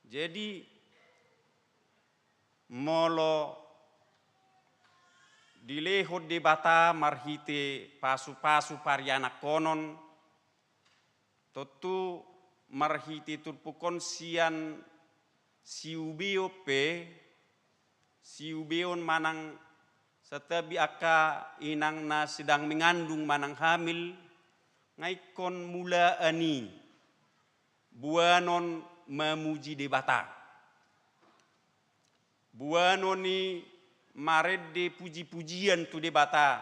Jadi, molo dilehon Debata marhite pasupasu parianakhonon, tontu marhite turpuk on sian siubeon pe, siubeon manang santabi angka inang na sedang mengandung manang hamil, nga ingkon mulaan i boanon mamuji Debata. Boanon i marende puji-pujian tu Debata,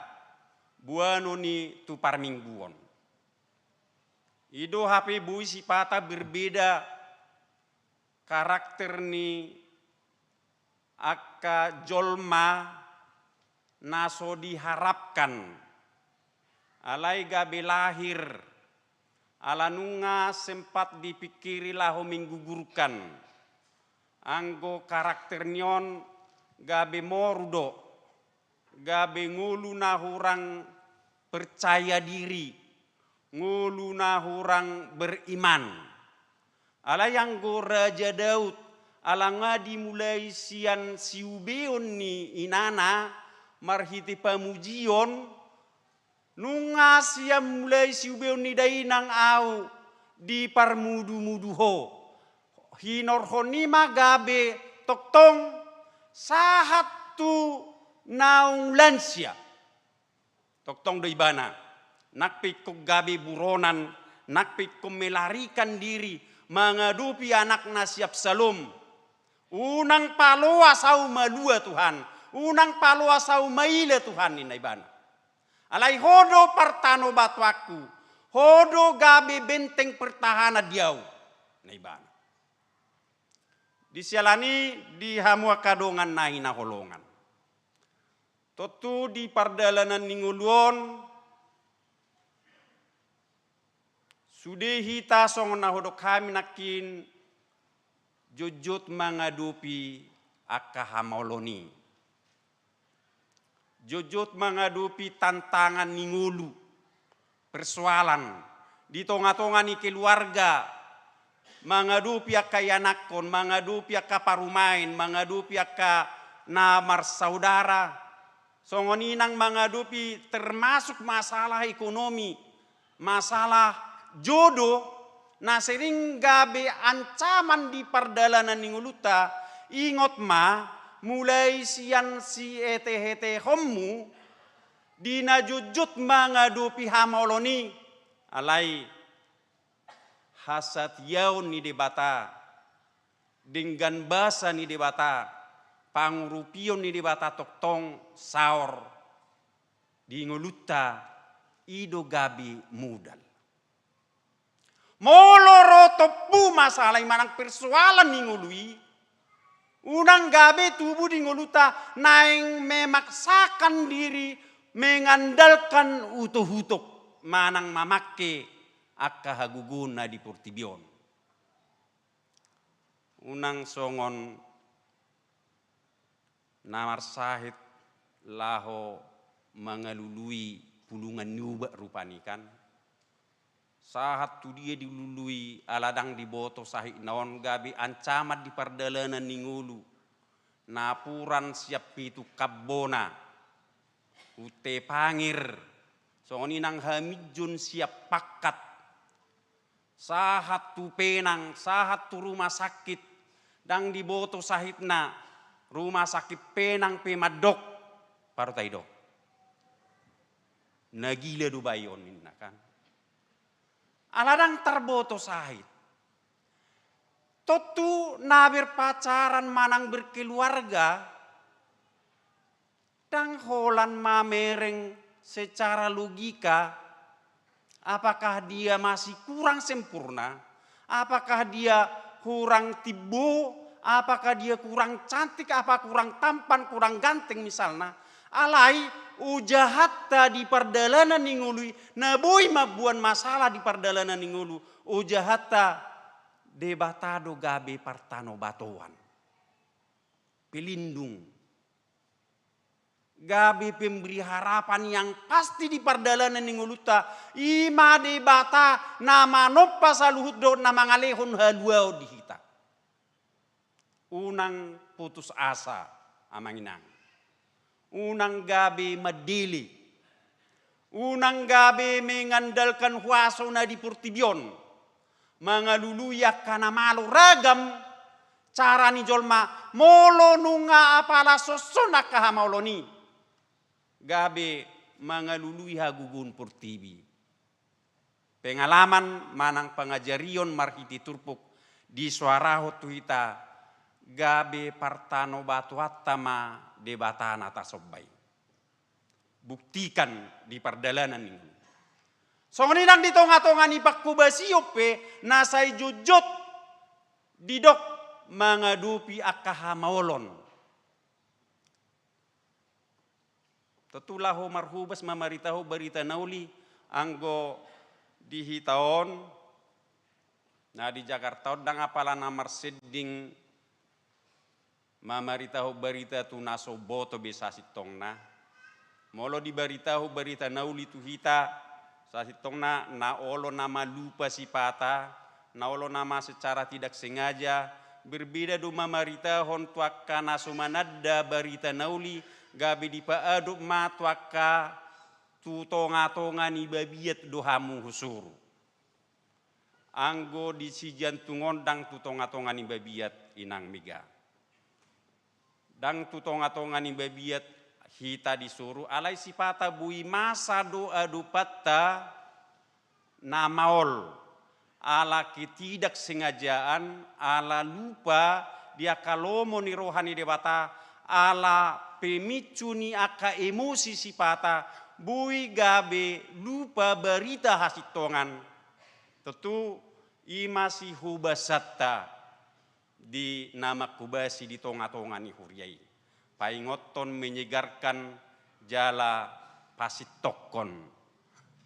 boanon i tu parmingguon. I do hape boi sipata berbeda karakter ni angka jolma na so diharapkan, alai gabe lahir, ala nunga sempat dipikiri laho menggugurkan. Anggo karakter ni on gabe moru do, gabe ngolu na hurang percaya diri, ngolu na hurang beriman. Alai anggo Raja Daud, ala nga dimulai sian siubeon ni inana marhite pamujion, nunga sian mulai siubeon ni dainang au diparmudu-mudu ho. Hinorhon i ma gabe tongtong sahat tu naung lansia. Tongtong do ibana, nang pe ingkon gabe buronan, nang pe ingkon melarikan diri mangadopi anakna si Absalom. Unang paloas au malua Tuhan, unang paloas au maila Tuhan, ninna ibana. Alai ho do partanobatoanku, ho do gabe benteng pertahanan di au, ninna ibana. Di siala ni i, di hamu angka dongan na hinaholongan, tontu di pardalanan ni ngolu on, sude hita songon na hudok hami nangkin, jotjot mangadopi angka hamaolon i. Jotjot mangadopi tantangan ni ngolu, persoalan di tonga-tonga ni keluarga, mangadopi angka ianakhon, mangadopi angka parumaen, mangadopi angka na marsaudara, songon i nang mangadopi termasuk masalah ekonomi, masalah jodoh, na sering gabe ancaman di pardalanan ni ngolunta. Ingot ma, mulai sian sihete-hetehonmu, di na jotjot mangadopi hamaolon i, alai hasatiaon ni Debata, denggan basa ni Debata, pangurupion ni Debata tongtong saor di ngolunta, i do gabe modal. Molo ro tompu masalah i manang persoalan ni ngolu i, unang gabe tubu di ngolunta naeng memaksakan diri mengandalkan utok-utok manang mamangke angka hagogoon na di portibi on. Unang songon na marsahit laho mangalului pulungan ni ubat rupani kan. Sahat tu dia dilului, ala ndang diboto sahitna on, gabe ancaman di pardalanan ni ngolu. Napuran sian pitu kambona, Hute Pangir, songon i nang Haminjon sian Pangkat, sahat tu Penang, sahat tu rumah sakit, ndang diboto sahitna, rumah sakit Penang pe mandok, parhata i do, na gila do bayo on, ninna kan. Ala ndang tarboto sahit. Tontu na berpacaran manang berkeluarga, ndang holan mamereng secara logika, apakah dia masih kurang sempurna, apakah dia kurang timbo, apakah dia kurang cantik, apa kurang tampan, kurang ganteng misalna. Alai ojahanta di pardalanan ni ngolu i, na boi mamboan masalah di pardalanan ni ngolu, ojahanta Debata do gabe partanobatoan, pelindung, gabe pemberi harapan yang pasti di pardalanan ni ngolunta. I ma Debata na manompa saluhut dohot na mangalehon haluaon di hita. Unang putus asa, amang inang. Unang gabe mandele. Unang gabe mengandalkan huaso na di portibi on. mangalului angka na malo, ragam cara ni jolma molo nunga apala songon on angka hamaolon i gabe mangalului hagogoon portibi. Pengalaman manang pangajarion marhite turpuk disoarahon tu hita gabe partanobatoanta ma Debata na tasomba i. Buktikan di pardalanan ni ngolu. Songon i nang di tonga-tonga ni panghobasion pe na sai jotjot didok mangadopi angka hamaolon. Tontu laho marhobas mamaritahon barita na uli, anggo di hita on na di Jakarta on ndang apala na marsending mamaritahon barita tu na so umboto be sasintongna. Molo dibaritahon barita na uli tu hita, sasintongna na olo nama lupa sipata, na olo nama secara tidak sengaja. Berbeda do mamaritahon tu angka na so mananda barita na uli, gabe dipaadop ma tu angka tu tonga-tonga ni babiat do hamu husuru. Anggo di sijantung on ndang tu tonga-tonga ni babiat, inang Mega. Ndang tu tonga-tonga ni babiat hita disuru, alai sipata boi masa do adopanta na maol. Ala ketidaksengajaan, ala lupa di angka lomo ni roha ni Debata, ala pemicu ni angka emosi sipata, boi gabe lupa barita hasintongan. Tontu i ma sihobasanta di na manghobasi di tonga-tonga ni huria i. Paingothon, menyegarkan jala pasintongkon.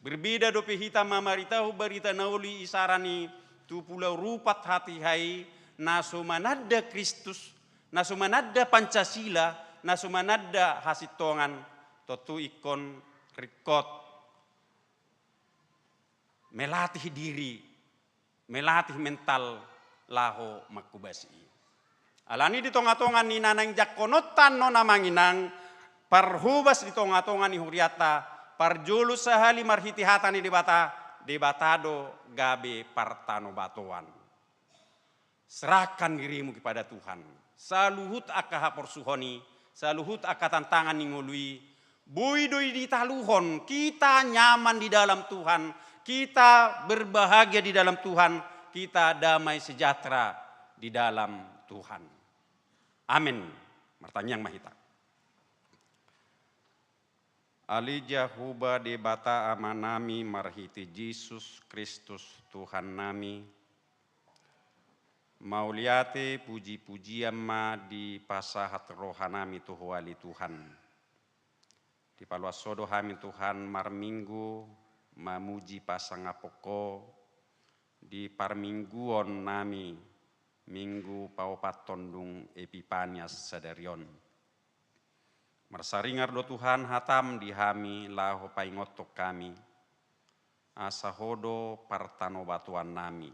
Berbeda dope hita mamaritahon barita na uli isara ni tu Pulau Rupat hatiha i, na so mananda Kristus, na so mananda Pancasila, na so mananda hasintongan, tontu ingkon ringkot melatih diri, melatih mental laho manghobasi i. Alani di tonga-tonga ni na naeng jangkononta annon, amang inang, parhobas di tonga-tonga ni hurianta, parjolo sahali marhite hata ni Debata, Debata do gabe partanobatoan. Serahkan dirimu kepada Tuhan. Saluhut angka haporsuhon i, saluhut angka tantangan ni ngolu i, boi do i ditaluhon, kita nyaman di dalam Tuhan, kita berbahagia di dalam Tuhan, kita damai sejahtera di dalam Tuhan. Amin. Martangiang ma hita. Ale Jahowa Debata Amanami marhite Jesus Kristus Tuhannami, mauliate puji-pujian ma dipasahat rohanami tu Ho ale Tuhan. Dipaloas Ho do hami Tuhan marminggu mamuji pasangapon Ho di parmingguonnami, minggu paopathon dung Epipanias sadari on. Marsaringar do Tuhan hatam di hami laho paingothon hami, asa Ho do partanobatoannami,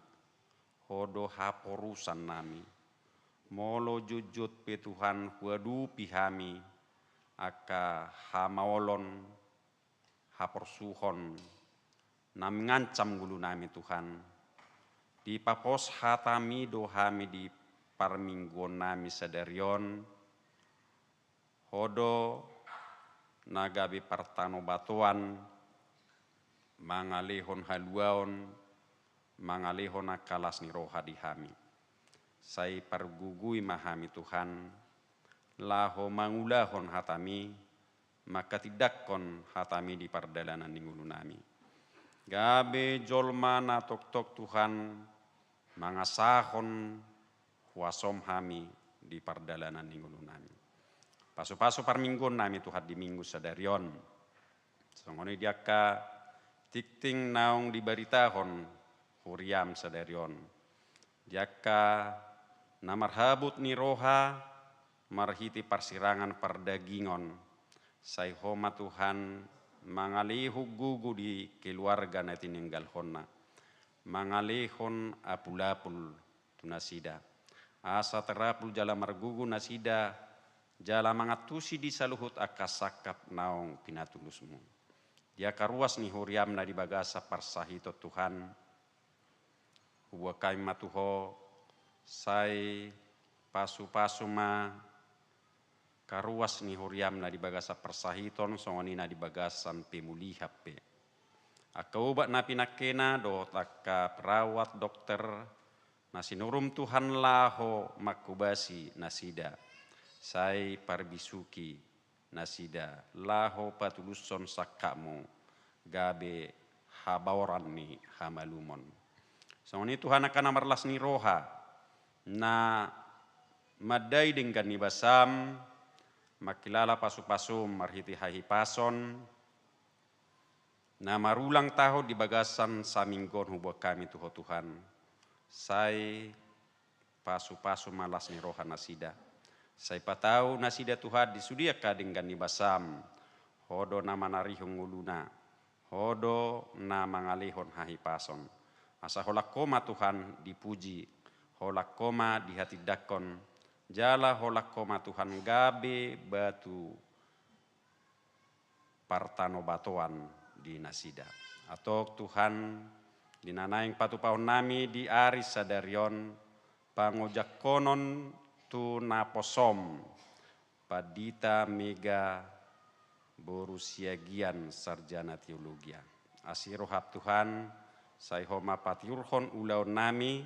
Ho do haporusannami. Molo jotjot pe Tuhan huadopi hami angka hamaolon, haporsuhon na mangancam ngolunami Tuhan, dipapos hatami do hami di parmingguonnami sadari on, Ho do na gabe partanobatoan, mangalehon haluaon, mangalehon angka las ni roha di hami. Sai pargogoi ma hami Tuhan, laho mangulahon hatami, manghatindanghon hatami di pardalanan ni ngolunami. Gabe jolma na tongtong Tuhan, mangasahon huasom hami di pardalanan ni ngolunami. Pasu-pasu parmingguonnami Tuhan di minggu sadari on. Songon i di angka tingting naung dibaritahon huriam sadari on. Di angka na marhabot ni roha marhite parsirangan pardagingon. Sai Ho ma Tuhan mangalehon gogo di keluarga na tininggalhonna. Mangalehon apul-apul tu nasida. Asa tarapul jala margogo nasida, jala mangantusi di saluhut angka sangkap naung pinatulusmu. Di angka ruas ni huriam na di bagasan parsahiton Tuhan, Huboan hami ma tu Ho, sai pasu-pasu ma karuas ni huriam na di bagasan parsahiton, songon i na di bagasan pemulihan pe. Angka obat na pinangkena dohot angka perawat, dokter, na sinuruM Tuhan laho manghobasi nasida, sai parbisuhi nasida laho patulushon sangkapMu gabe habaoran ni hamalumon. Songon i Tuhan, angka na marlas ni roha, na mandai denggan ni basaM, mangkilala pasu-pasuM marhite hahipason, na marulang taon di bagasan saminggu on, huboan hami tu Ho Tuhan, sai pasu-pasu ma las ni roha nasida. Sai patau nasida Tuhan di sude angka denggan ni basaM, Ho do na manarihon ngoluna, Ho do na mangalehon hahipason. Asa holan Ho ma Tuhan dipuji, holan Ho ma dihatindangkon, jala holan Ho ma Tuhan gabe batu partanobaton di nasida. Antong Tuhan, di na naeng patupahon nami di ari sadari on, pangojangkonon tu naposoM, Pandita Mega boru Siagian, sarjana teologia. Asi rohaM Tuhan, sai Ho ma patiurhon ulaon nami,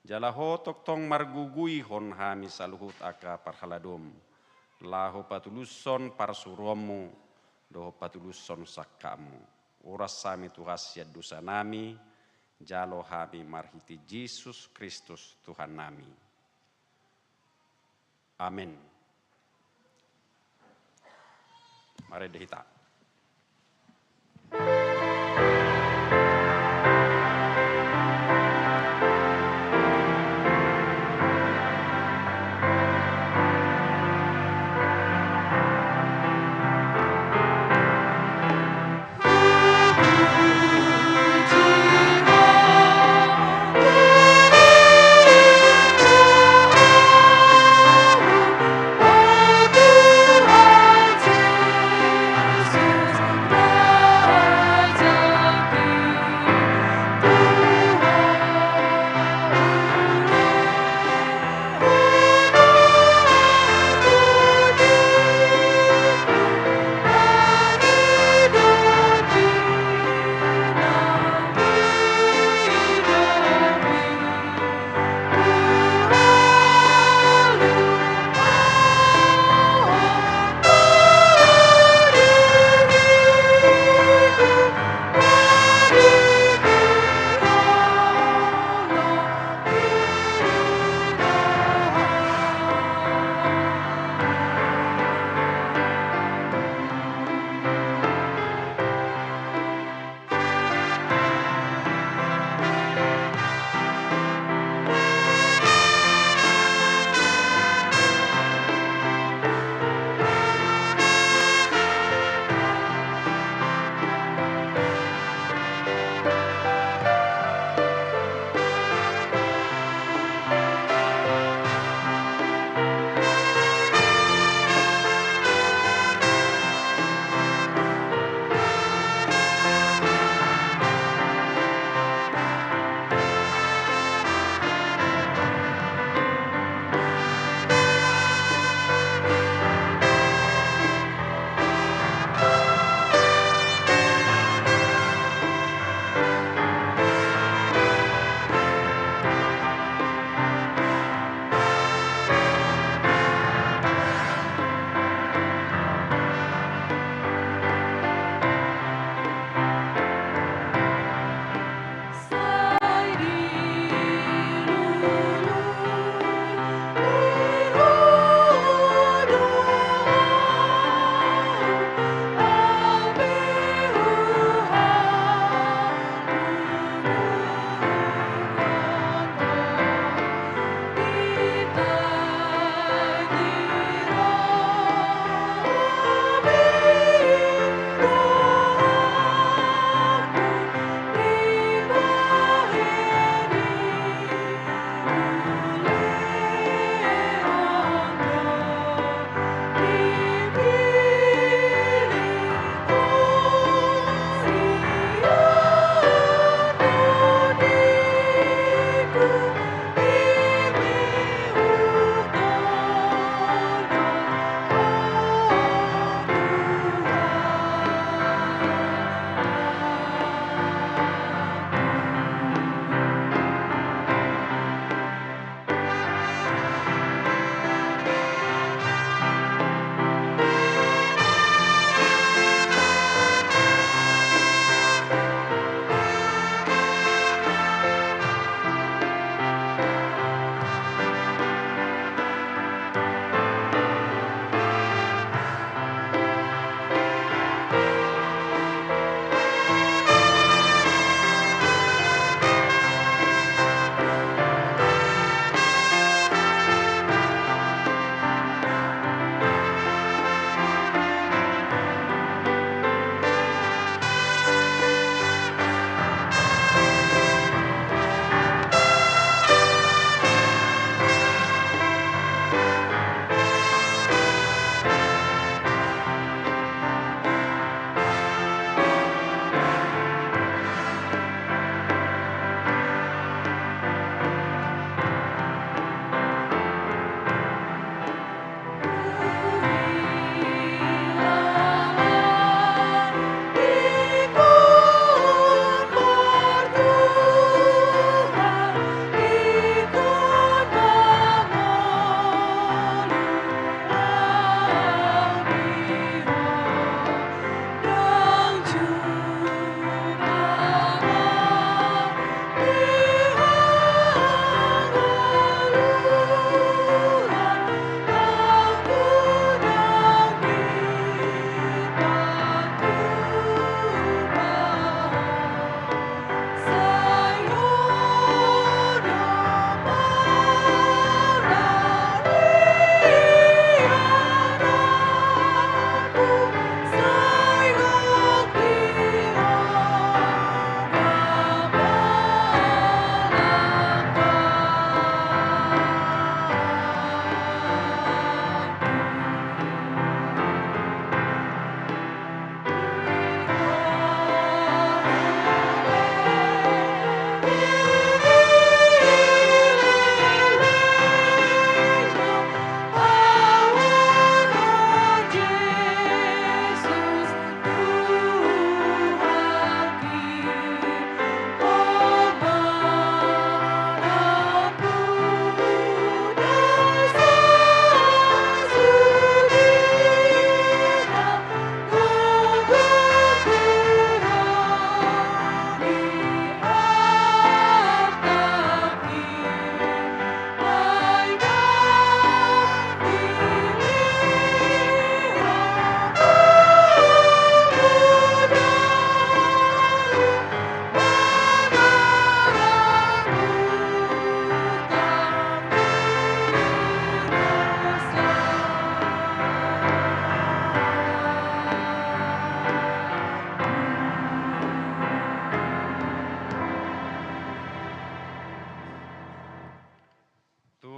jala Ho tongtong marguguihon hami saluhut angka parhaladoM, laho patulushon parsuruonMu, dohot patulushon sangkapMu. Uras hami Tuhan sian dosa nami, jalo hami marhite Jesus Kristus Tuhan nami. Amen. Marende hita.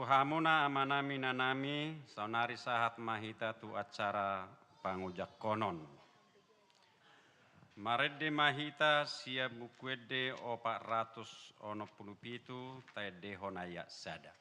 Hamuna amanami inanami, saonari sahat ma hita tu acara pangujangkonon. Marende ma hita sian Buku Ende opat ratus onom pulu pitu, taendehon ayat sada.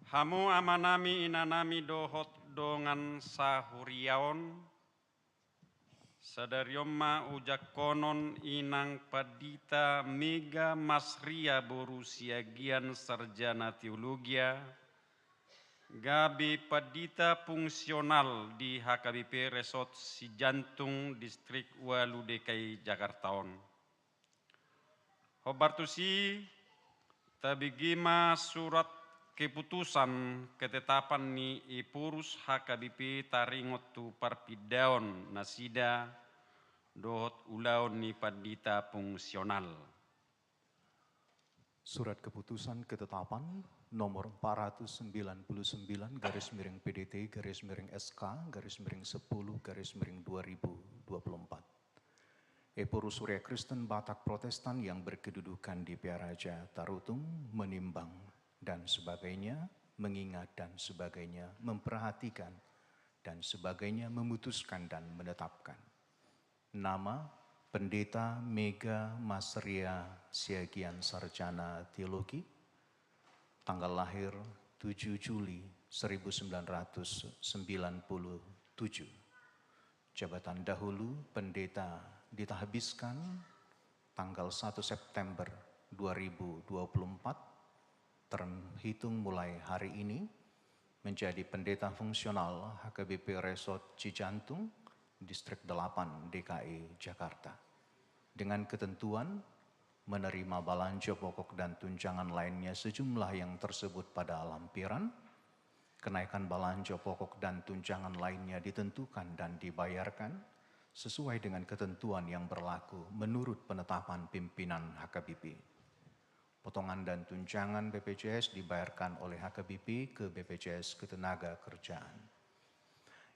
Hamu amanami inanami dohot dongan sahuriaon, sadari on ma ujangkonon inang pandita Mega Masria boru Siagian sarjana teologia, gabe pandita fungsional di H K B P Resort Cijantung Distrik ualu D K I Jakarta on. Hombar tusi, tabege ma surat keputusan ketetapan ni Ephorus H K B P taringot tu parpindaon nasida dohot ulaon ni pandita fungsional. Surat keputusan ketetapan nomor empat ratus sembilan puluh sembilan garis miring P D T garis miring S K garis miring sepuluh garis miring dua ribu dua puluh empat. Ephorus Huria Kristen Batak Protestan yang berkedudukan di Pearaja Tarutung menimbang dan sebagainya, mengingat dan sebagainya, memperhatikan dan sebagainya, memutuskan dan menetapkan. Nama, Pendeta Mega Masria Siagian sarjana teologi. Tanggal lahir, tujuh Juli seribu sembilan ratus sembilan puluh tujuh. Jabatan dahulu, pendeta, ditahbiskan tanggal satu September dua ribu dua puluh empat, terhitung mulai hari ini, menjadi pendeta fungsional H K B P Resort Cijantung, Distrik delapan D K I Jakarta. Dengan ketentuan, menerima balanjo pokok dan tunjangan lainnya sejumlah yang tersebut pada lampiran. Kenaikan balanjo pokok dan tunjangan lainnya ditentukan dan dibayarkan sesuai dengan ketentuan yang berlaku menurut penetapan pimpinan H K B P. Potongan dan tunjangan B P J S dibayarkan oleh H K B P ke B P J S Ketenagakerjaan.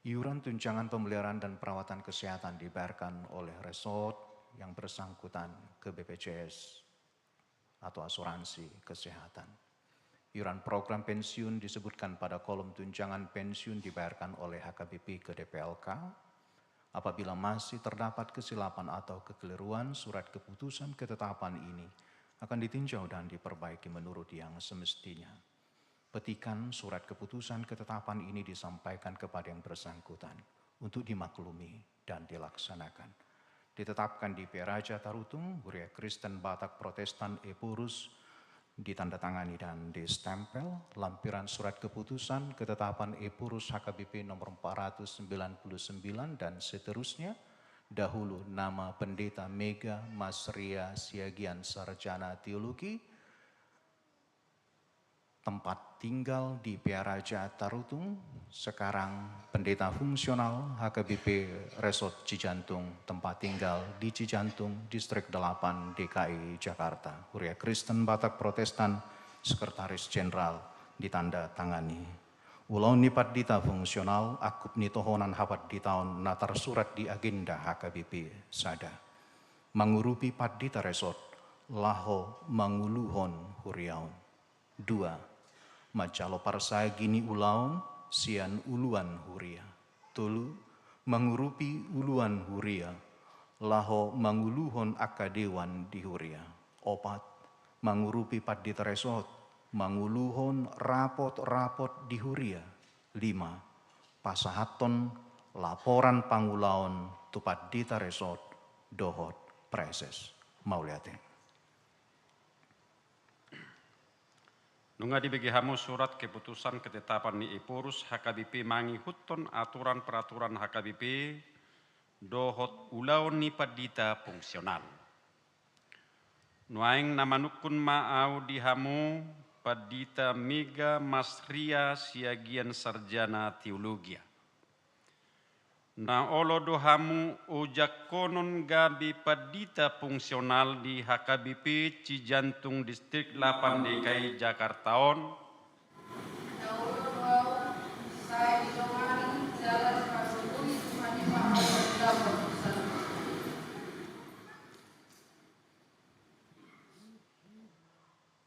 Iuran tunjangan pemeliharaan dan perawatan kesehatan dibayarkan oleh resort yang bersangkutan ke B P J S atau asuransi kesehatan. Iuran program pensiun disebutkan pada kolom tunjangan pensiun dibayarkan oleh H K B P ke D P L K. Apabila masih terdapat kesilapan atau kekeliruan, surat keputusan ketetapan ini akan ditinjau dan diperbaiki menurut yang semestinya. Petikan surat keputusan ketetapan ini disampaikan kepada yang bersangkutan untuk dimaklumi dan dilaksanakan. Ditetapkan di Pearaja Tarutung, Huria Kristen Batak Protestan Ephorus, ditandatangani dan distempel, lampiran surat keputusan ketetapan Ephorus H K B P nomor empat ratus sembilan puluh sembilan dan seterusnya, dahulu nama Pendeta Mega Masria Siagian sarjana teologi, tempat tinggal di Pearaja Tarutung, sekarang pendeta fungsional H K B P Resort Cijantung, tempat tinggal di Cijantung, Distrik delapan D K I Jakarta. Huria Kristen Batak Protestan, Sekretaris Jenderal, ditandatangani. Ulaon ni pandita fungsional, angkup ni tohonan hapanditaon na tarsurat di agenda H K B P sada. Mangurupi pandita resort, laho manguluhon huria on. Dua, manjalo parsagi ni ulaon sian uluan huria. Tolu, mangurupi uluan huria, laho manguluhon angka dewan di huria. Opat, mangurupi pandita resort, manguluhon rapot-rapot di huria. Lima, pasahathon laporan pangulaon tu pandita resort dohot praeses. Mauliate. Nunga dibege hamu surat keputusan ketetapan ni Ephorus H K B P mangihuthon aturan peraturan H K B P dohot ulaon ni pandita fungsional. Nuaeng na manungkun ma ahu di hamu, pandita Mega Masria Siagian Sarjana Teologia. Na olo do hamu ojakkonon gabe pandita fungsional di H K B P Cijantung Distrik lapan D K I Jakarta on? Na olo do ahu, sai didongani jala dipargogoi Tuhan i ma ahu.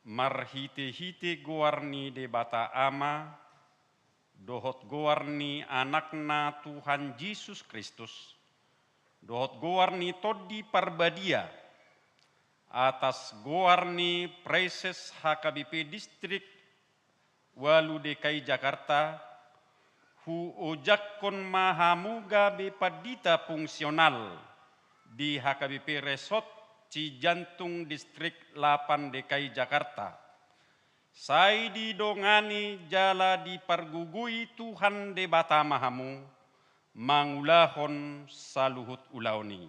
Marhitehite goar ni Debata Ama, dohot goar ni Anakna Tuhan Jesus Kristus, dohot goar ni Tondi Parbadia, atas goar ni Praeses H K B P Distrik ualu D K I Jakarta, huojakkon ma hamu gabe pandita fungsional di H K B P Resort Cijantung Distrik lapan D K I Jakarta. Sai didongani jala dipargogoi Tuhan Debata ma hamu, mangulahon saluhut ulaon i.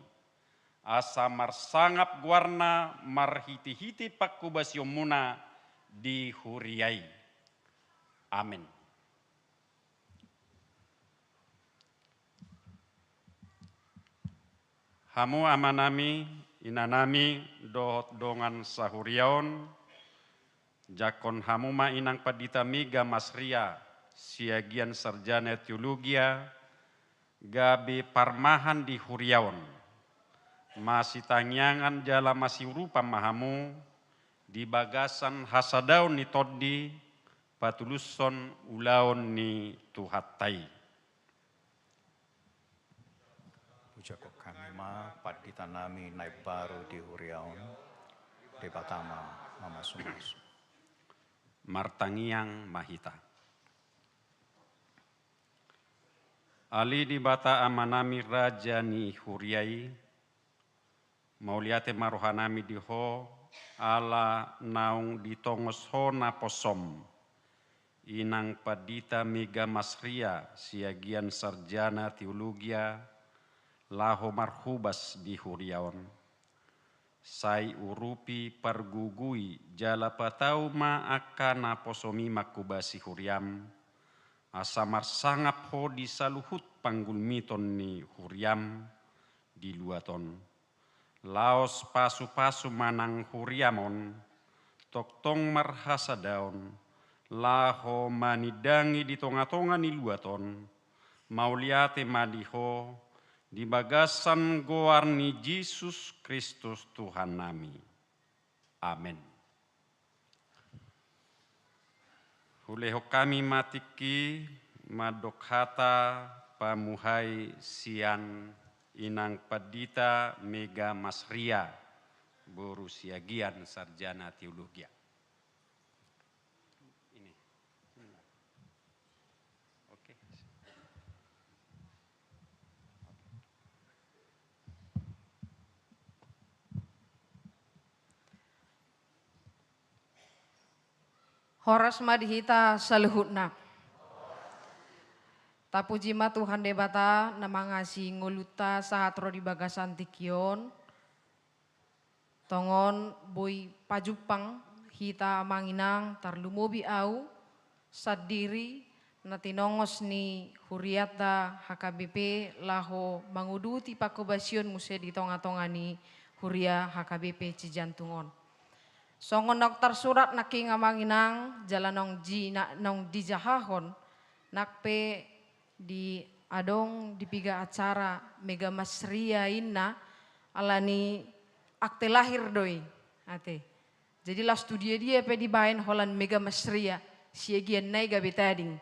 Asa marsangap goarna marhitehite pangkobasionmuna di huria i. Amen. Hamu amanami, inanami, dohot dongan sahuria on, jangkon hamu ma inang pandita Mega Masria, Siagian Sarjana Teologia, gabe parmahan di huria on. Masitangiangan jala masiurupan ma hamu di bagasan hasadaon ni tondi, patulushon ulaon ni Tuhanta i. Ujak hami ma pandita nami na imbaru di huria on, Debata ma mamasumasu. Martangiang ma hita. Ale Debata Amanami, Raja ni huria i, mauliate ma rohanami di Ho, ala naung ditongos Ho naposom inang pandita Mega Masria, Siagian Sarjana Teologia, laho marhobas di huria on. Sai urupi, pargogoi jala patau ma angka naposom i manghobasi huriam, asa marsangap Ho di saluhut panggulmiton ni huriam di luat on. Laos pasupasu ma nang huriam on, tongtong marhasadaon, laho manindangi di tongatonga ni luat on. Mauliate ma di Ho, di bagasan goar ni Jesus Kristus Tuhannami. Amen. Hulehon hami ma tingki mandok hata pamuhai sian inang pandita Mega Masria, boru Siagian Sarjana Teologia. Ini. Oke. Horas ma di hita saluhutna. Tapuji ma Tuhan Debata na mangasihi ngolunta sahat ro di bagasan tingki on. Tongon boi pajumpang hita amang inang, tarlumobi ahu sandiri na tinongos ni hurianta H K B P laho manguduti panghobasion muse di tongatonga ni huria H K B P Cijantung on. Songon naung tarsurat nangkin amang inang, jala naung ji-, na-, naung dijahahon, nang pe di adong di piga acara Mega Masria inna, alani akte lahir do i, ate. Jadi laos tu dia-dia pe dibaen holan Mega Masria, Siagian nai gabe tading.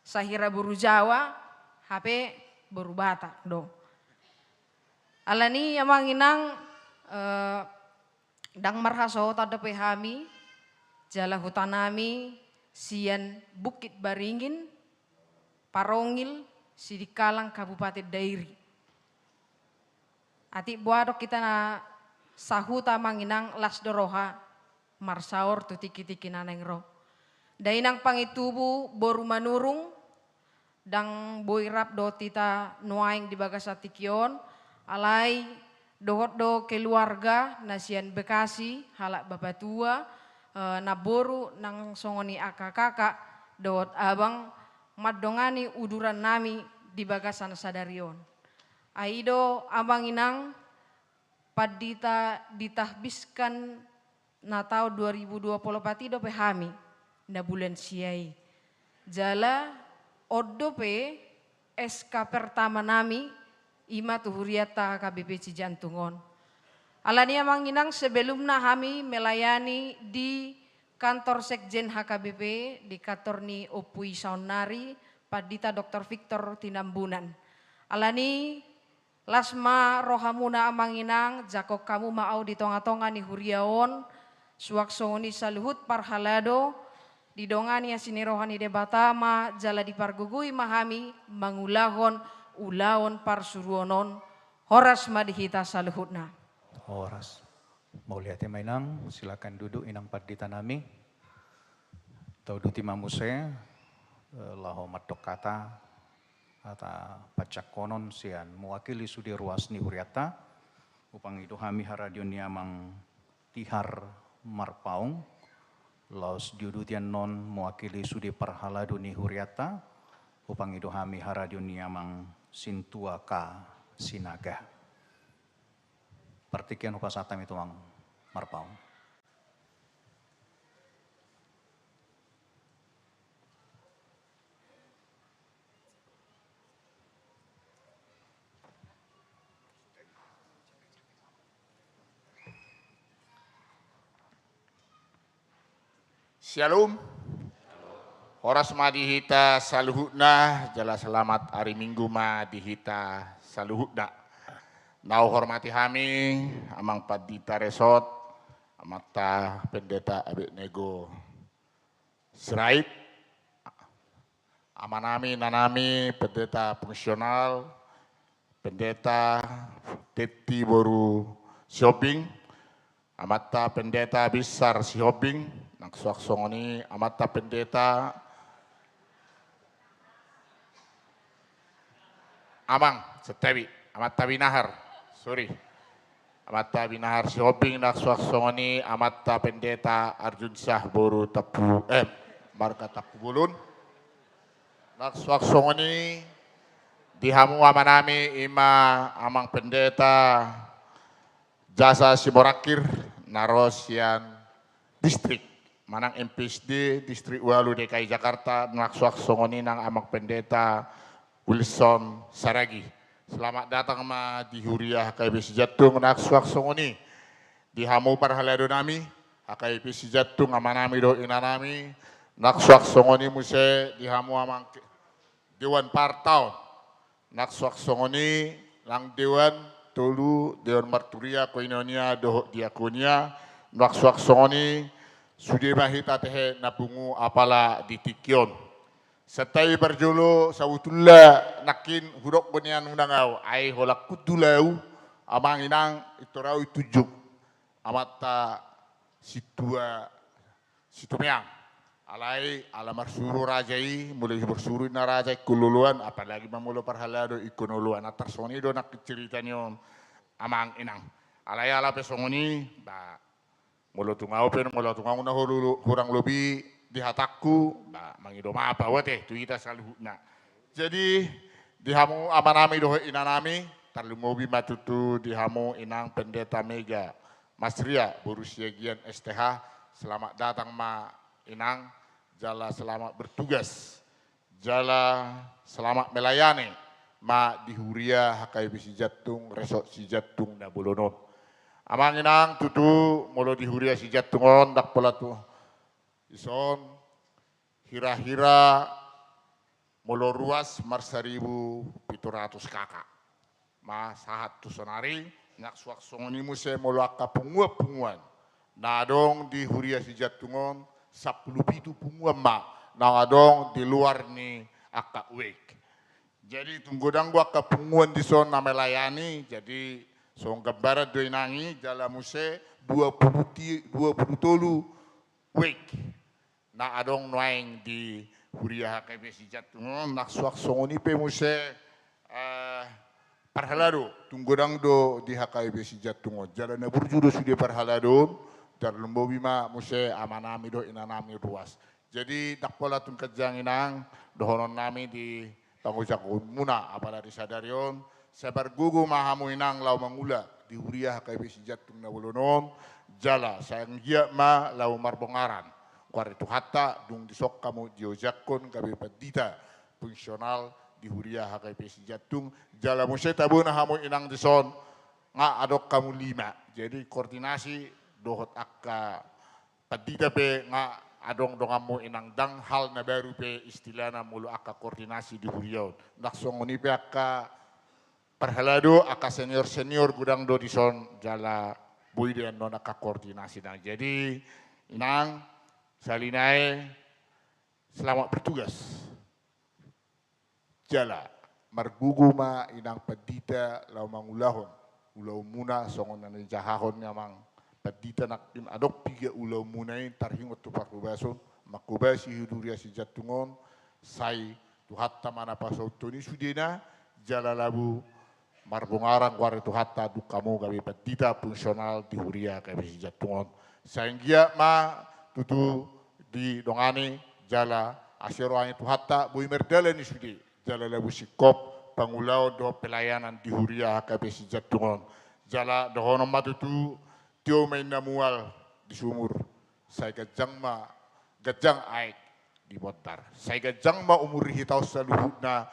Sahira boru Jawa, hape boru Batak do. Alani amang inang, eh, ndang marhasohotan dope hami, jala hutanami sian Bukit Baringin, Parongil, Sidikalang, Kabupaten Dairi. Atik boha dohot hita na sahuta, amang inang, las do roha marsaor tu tingki-tingki na naeng ro. Dainang Pangintubu boru Manurung, ndang boi rap dohot hita nuaeng di bagasan tingki on, alai dohot do keluarga na sian Bekasi, halak bapatua, eh, namboru, nang songon i angka kakak dohot abang, mandongani uduran nami di bagasan sadari on. Ai i do, amang inang, pandita ditahbiskan na taon dua ribu dua puluh empat i dope hami, na bulan sia i. Jala on dope S K pertama nami, i ma tu hurianta H K B P Cijantung on. Alani i, amang inang, sebelumna hami melayani di kantor sekjen H K B P, di kantor ni Ompu i saonnari, Pandita Doktor Victor Tinambunan. Alani i, las ma rohamuna, amang inang, jangkon hamu ma ahu di tonga-tonga ni huria on, suang songon i saluhut parhalado, didongani asi ni roha ni Debata ma jala dipargogoi ma hami mangulahon ulaon parsuruon on. Horas ma di hita saluhutna. Horas. Mauliate ma, inang, silakan duduk, inang pandita nami. Tauduti ma muse, eh, laho mandok hata, hata panjangkonon sian mewakili sude ruas ni hurianta. Hupangido hami haradion ni amang Tihar Marpaung, laos diuduti annon mewakili sude parhalado ni hurianta. Hupangido hami haradion ni amang Sintua K Sinaga. Partingkian hupasahat hami tu amang Marpaung. Syalom. Horas ma di hita saluhutna, jala selamat ari Minggu ma di hita saluhutna. Na huhormati hami, amang pandita resort, amanta pendeta Abednego Sirait, amanami, inanami, pendeta fungsional, pendeta Tetti boru Sihombing, amanta pendeta Binsar Sihombing, nang suang songon i amanta pendeta, amang, santabi, amanta Binahar, sorry. Amanta Binahar Sihombing, nang suang songon i amanta pendeta Arjunsyah boru Tampu, eh, marga Tampubolon. Nang suang songon i di hamu amanami, i ma amang pendeta Jasa Simorangkir, na ro sian distrik, manang M P S D distrik ualu D K I Jakarta, nang suang songon i nang amang pendeta Wilson Saragi. Selamat datang ma di huria H K B P Sijantung, nang suang songon i di hamu parhalado nami, H K B P Sijantung, amanami dohot inanami, nang suang songon i muse di hamu amang ke-, dewan partaon, nang suang songon i nang dewan tolu, dewan marturia, koinonia dohot diakonia, nang suang songon i sude ma hita tehe na pungu apala di tingki on. Santabi parjolo, sabotulna nangkin hudok do nian unang ahu, ai holan hundul ahu, amang inang, pintor ahu ditunjuk amanta Sintua Situmeang. Alai ala marsuru raja i, molo marsuru ninna raja ingkon loloan, apalagi ma molo parhalado ingkon oloan. Antar songon i do nangkin cerita ni on, amang inang. Alai ala pe songon i, ba, molo tung ahu pe, molo tung ahu na hurang lobi di hatangku, ba, mangido maaf ahu ate tu hita saluhutna. Jadi, di hamu amanami dohot inanami, tarlumobi ma tutu di hamu inang pendeta Mega Masria boru Siagian S T H, selamat datang ma inang, jala selamat bertugas. Jala selamat melayani ma di huria H K B P Sijantung, resort Sijantung na bolon on. Amang inang, tutu molo di huria Sijantung on, ndang pola tu dison, hira-hira molo ruas marsaribu pitu ratus K K. Ma sahat tu sonari, nang suang songon i muse molo angka punguan-punguan na adong di huria Sijantung on, sampulu pitu punguan ma na adong di luar ni angka wake. Jadi tung godang do angka punguan dison na melayani, jadi Songon gambaran do inang i, jala muse dua pulu ti-, dua pulu tolu wijk na adong nuaeng di huria H K B P Sijantung on, nang suang songon i pe muse, eh, parhalado, tung godang do di H K B P Sijantung on. Jala na burju do sude parhalado on, tarlumobi ma muse amanami dohot inanami ruas. Jadi, ndang pola tung ganjang inang, dohononnami di pangujakonmuna, apala di sadari on, sai margogo ma hamu inang laho mangula di huria H K B P Sijantung na bolon on, jala sai anggiat ma laho marbongaran. Goar ni Tuhanta, dung dison hamu diojakhon gabe pandita fungsional di huria H K B P Sijantung, jala muse tabo na hamu inang dison, nga adong hamu lima. Jadi, koordinasi dohot angka pandita pe nga adong donganmu inang, ndang hal na baru pe istilahna molo angka koordinasi di huria on. Ndang songon i pe angka parhalado, angka senior-senior godang do dison jala boi do annon angka koordinasi nang. Jadi, inang, sahali nai, selamat bertugas. Jala, margogo ma inang pandita laho mangulahon ulaonmuna songon na nijahahon ni amang pandita nangkin, adong piga ulaonmuna i tarhingot tu parhobason, manghobasi huria Sijantung on, sai Tuhanta ma na pasauthon i sudena, jala laho marbongaran goar ni Tuhanta dung hamu gabe pandita fungsional di huria H K B P Sijantung on. Sai anggiat ma tutu didongani jala asi roha ni Tuhanta boi mardalan i sude, jala laho singkop pangulaon dohot pelayanan di huria H K B P Sijantung on. Jala dohonon ma tutu, tio ma inna mual di sumur, sai ganjang ma, ganjang aek di bondar. Sai ganjang ma umur ni hita on saluhutna,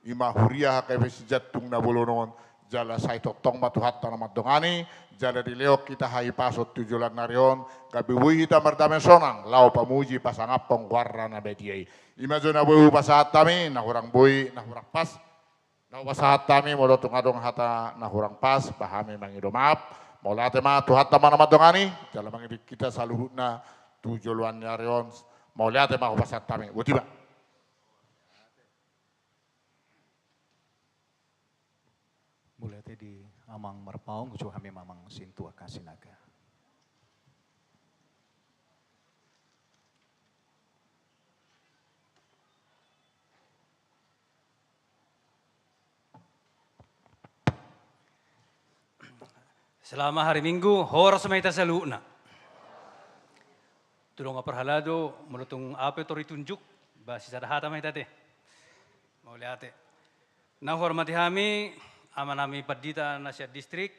i ma huria H K B P Sijantung na bolon on, jala sai tongtong ma Tuhanta na mandongani, jala dilehon hita hahipason tu joloan ni ari on, gabe boi hita mardame sonang, laho pamuji pasangaphon goarna na badia i. I ma jo na boi hupasahat hami, na hurang boi, na hurang pas. Na hupasahat hami, molo tung adong hata na hurang pas, ba hami mangido maaf. Mauliate ma, Tuhanta ma na mandongani, jala mangiring hita saluhutna tu joloan ni ari on. Mauliate ma hupasahat hami. Boti ma. Mauliate di Amang Marpaung, uju hami ma Amang Sintua Kasinaga. Selamat hari Minggu, horas ma hita saluhutna. Tu dongan parhalado, molo tung aha pe tor ditunjuk, ba sisada hata ma hita ate. Mauliate. Na huhormati hami, amanami pandita na sian distrik,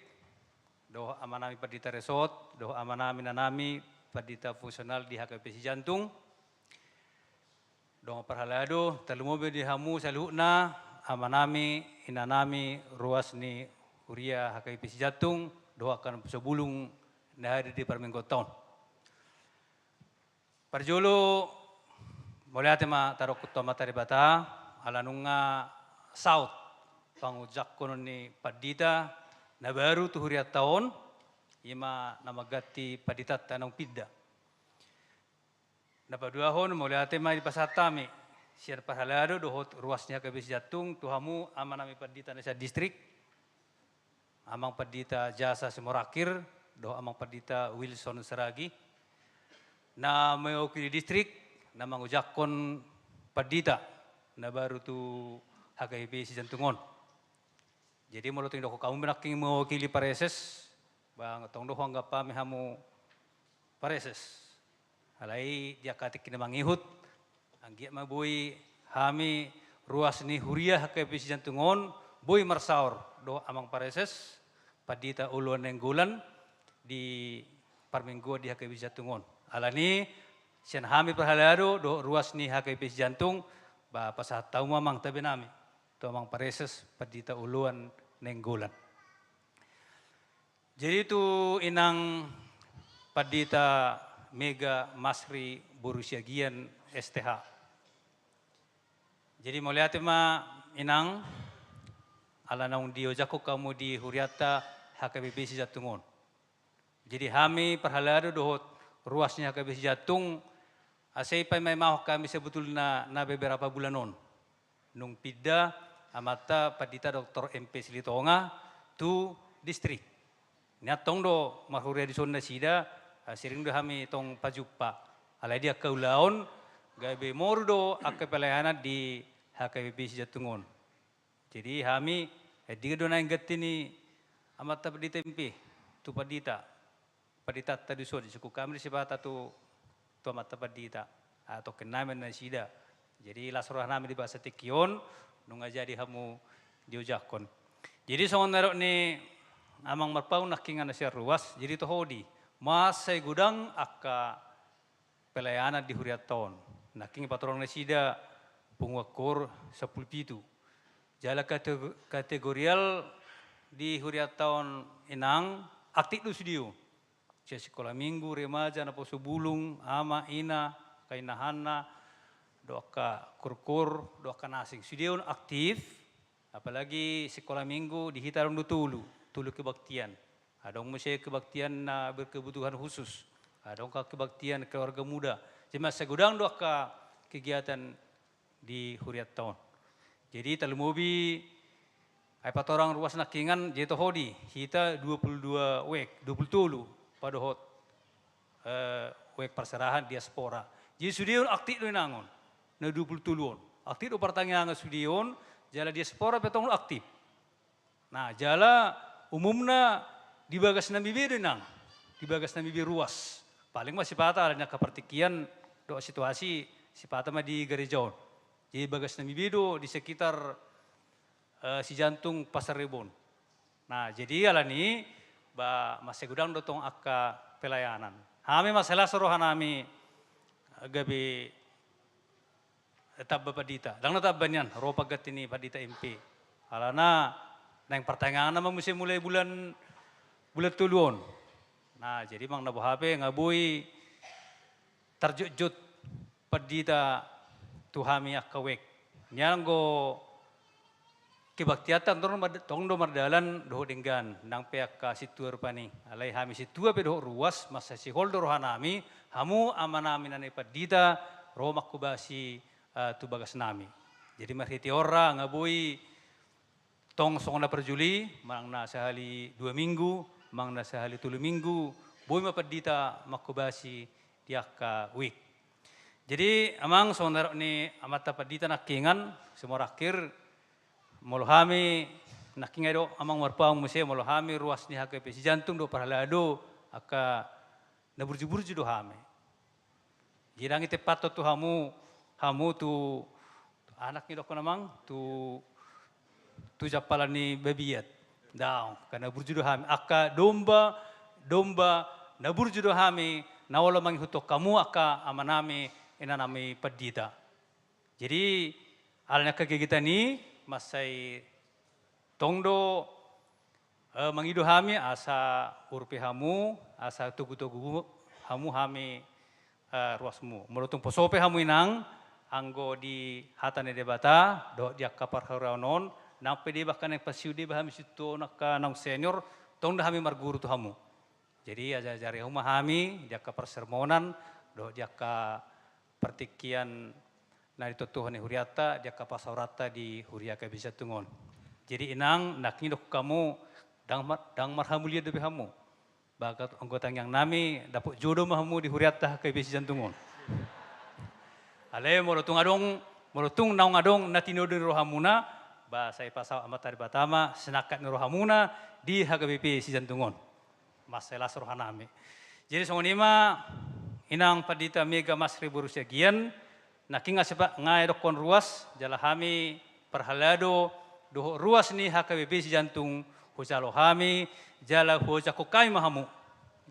dohot amanami pandita resort, dohot amanami inanami pandita fungsional di H K B P Sijantung. Dongan parhalado, tarlumobi di hamu saluhutna, amanami, inanami, ruas ni huria H K B P Sijantung, dohot angka na so bulung na hadir di parmingguanta on. Parjolo, mauliate ma tadokkon tu Amanta Debata, ala nunga saut pangujakhon ni pandita na baru tu hurianta on, i ma na mangganti panditanta naung pinda. Na paduahon, mauliate ma dipasahat hami sian parhalado dohot ruas ni H K B P Sijantung tu hamu amanami pandita na sian distrik, Amang Pandita Jasa Simorangkir dohot Amang Pandita Wilson Saragih, na mewakili distrik, na mangujakhon pandita na baru tu H K B P Sijantung on. Jadi, molo tung didokkon hamu nangkin mewakili pareses, ba tong do huanggap hami hamu pareses. Alai di angka tingki na mangihut, anggiat ma boi hami ruas ni huria H K B P Sijantung on, boi marsaor dohot Amang Pareses, Pandita Oloan Nainggolan, di parmingguan di H K B P Sijantung on. Alani, sian hami parhalado dohot ruas ni H K B P Sijantung, ba pasahat hamu ma Amang tabe nami tu Amang Pareses Pandita Oloan Nainggolan. Jadi tu Inang Pandita Mega Masri boru Siagian S T H. Jadi mauliate ma Inang, ala naung diojakhon hamu di hurianta H K B P Sijantung on. Jadi hami parhalado dohot ruas ni H K B P Sijantung, asa i paimaimahon hami sebetulna na beberapa bulan on. Nung pinda amanta Pandita Doktor M P Silitonga tu distrik. Nian tong do marhuria dison nasida, eh, sering do hami tong pajumpa. Alai di angka ulaon, gabe moru do angka pelayanan di H K B P Sijantung on. Jadi hami, eh, didok do naeng ganti ni Amanta Pandita M P, tu pandita, panditanta dison, disungkun hami do sipata tu, tu Amanta Pandita, atau kenami nasida. Jadi las roha nami di bagasan tingki on, nunga jadi hamu diojakhon. Jadi songon na nidok ni Amang Marpaung nangkiningan na sian ruas, jadi toho do i, mansai godang angka pelayanan di hurianta on. Nangkin patorang nasida punguan koor sampulu pitu. Jala kate-, kategorial di hurianta on, Inang, aktif do sude on. Sian sikola minggu, remaja, naposo bulung, ama, ina, kainahanna, dohot angka koor-koor, dohot angka na asing. Sude on aktif, apalagi sikola minggu di hita adong do tolu, tolu kebaktian. Adong muse kebaktian na berkebutuhan khusus. Adong angka kebaktian keluarga muda. Jadi mansai godang do angka kegiatan di hurianta on. Jadi tarlumobi, ai patorang ruas nangkiningan, jadi toho do i, hita dua puluh dua wijk, dua puluh tolu padohot, eh, wijk parserahan diaspora. Jadi sude on aktif do, Inang, on. Na dua puluh tolu on. Aktif do partangiangan sude on, jala diaspora pe tong do aktif. Nah, jala umumna di bagas nami be do, Inang. Di bagas nami be ruas. Paling ma sipata ala ni angka partingkian dohot situasi, sipata ma di gareja on. Jadi bagas nami be do di sekitar, eh, Sijantung, Pasar Rebo on. Nah, jadi ala ni i, ba, mansai godang do tong angka pelayanan. Hami mansai las roha nami, eh, gabe tamba pandita. Ndang na tamba nian, ro pangganti ni Pandita M P. Alana naeng partangiangan nama muse mulai bulan, bulan tolu on. Nah, jadi manang na boha pe, nga boi tarjotjot pandita tu hami angka wijk. Nian anggo kebaktianta tong do mar-, tong do mardalan dohot denggan, nang pe angka sintua rupani. Alai hami sintua pe dohot ruas, mansai sihol do roha nami, hamu ama nami na naeng pandita, ro manghobasi, eh, tu bagas nami. Jadi marhite on ra, nga boi tong songon na parjolo i, manang na sahali dua minggu, manang na sahali tolu minggu, boi ma pandita manghobasi di angka wijk. Jadi, Amang, songon na nidok ni Amanta Pandita nangkiningan, sumorang akhir, molo hami, nangkin i do Amang Marpaung muse, molo hami ruas ni H K B P Sijantung dohot parhalado, angka na burju-burju do hami. Jadi ndang i tempathon tu hamu, hamu tu, tu anak ni dohot, Amang, tu, tu jampalan ni babiat. Ndang, angka na burju do hami. Angka domba, domba na burju do hami, na olo mangihuthon hamu angka ama nami, ina nami pandita. Jadi, ala ni angka kegiatan i, mansai tong do, eh, mangido hami asa urupi hamu, asa togu-togu hamu hami, eh, ruasmu. Molo tung poso pe hamu, Inang, anggo di hata ni Debata, dohot di angka parhuriaon on, nang pe deba angka naeng pensiun, deba hami sintua on angka naung senior, tong do hami marguru tu hamu. Jadi, ajar-ajari hamu ma hami, di angka parsermonan, dohot di angka partingkian na di tontuhon ni hurianta, di angka pasaoranta di huria H K B P Sijantung on. Jadi, Inang, nangkin i didok hamu, ndang mar-, ndang marhamulian dope hamu. Bahat anggo tangiang nami, dapot jodoh ma hamu di hurianta H K B P Sijantung on. Alai molo tung adong, molo tung naung adong na tinodo ni rohamuna, ba sai pasaut Amanta Debata ma sinangkap ni rohamuna di H K B P Sijantung on. Mansai las roha nami. Jadi songon i ma, Inang Pandita Mega Masri boru Siagian, nangkin nga sipa-, nga idokkon ruas, jala hami parhalado dohot ruas ni H K B P Sijantung, hujalo hami, jala huojakhon hami ma hamu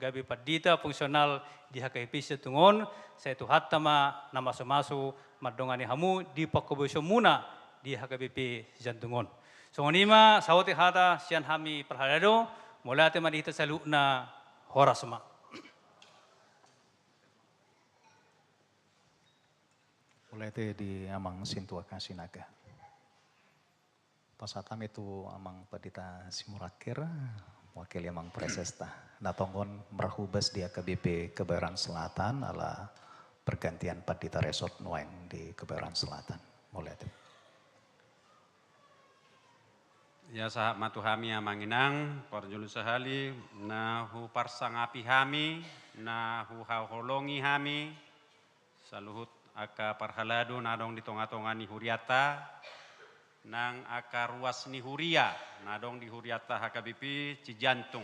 gabe pandita fungsional di H K B P Sijantung on, sai Tuhanta ma na masu-masu mandongani hamu di panghobasionmuna di H K B P Sijantung on. Songon i ma saotik hata sian hami parhalado, mauliate ma di hita saluhutna, horas ma. Mauliate di Amang Sintua Sinaga. Pasahat hami tu Amang Pandita Simorangkir, mewakili Amang Presesta. Na tong on marhobas di H K B P Kebayoran Selatan, ala pergantian pandita resort nuaeng di Kebayoran Selatan. Mauliate. Ia sahat ma tu hami amang inang, parjolo sahali na huparsangapi hami, na huhaholongi hami, saluhut angka parhalado na adong di tonga-tonga ni hurianta, nang angka ruas ni huria na adong di hurianta H K B P Cijantung.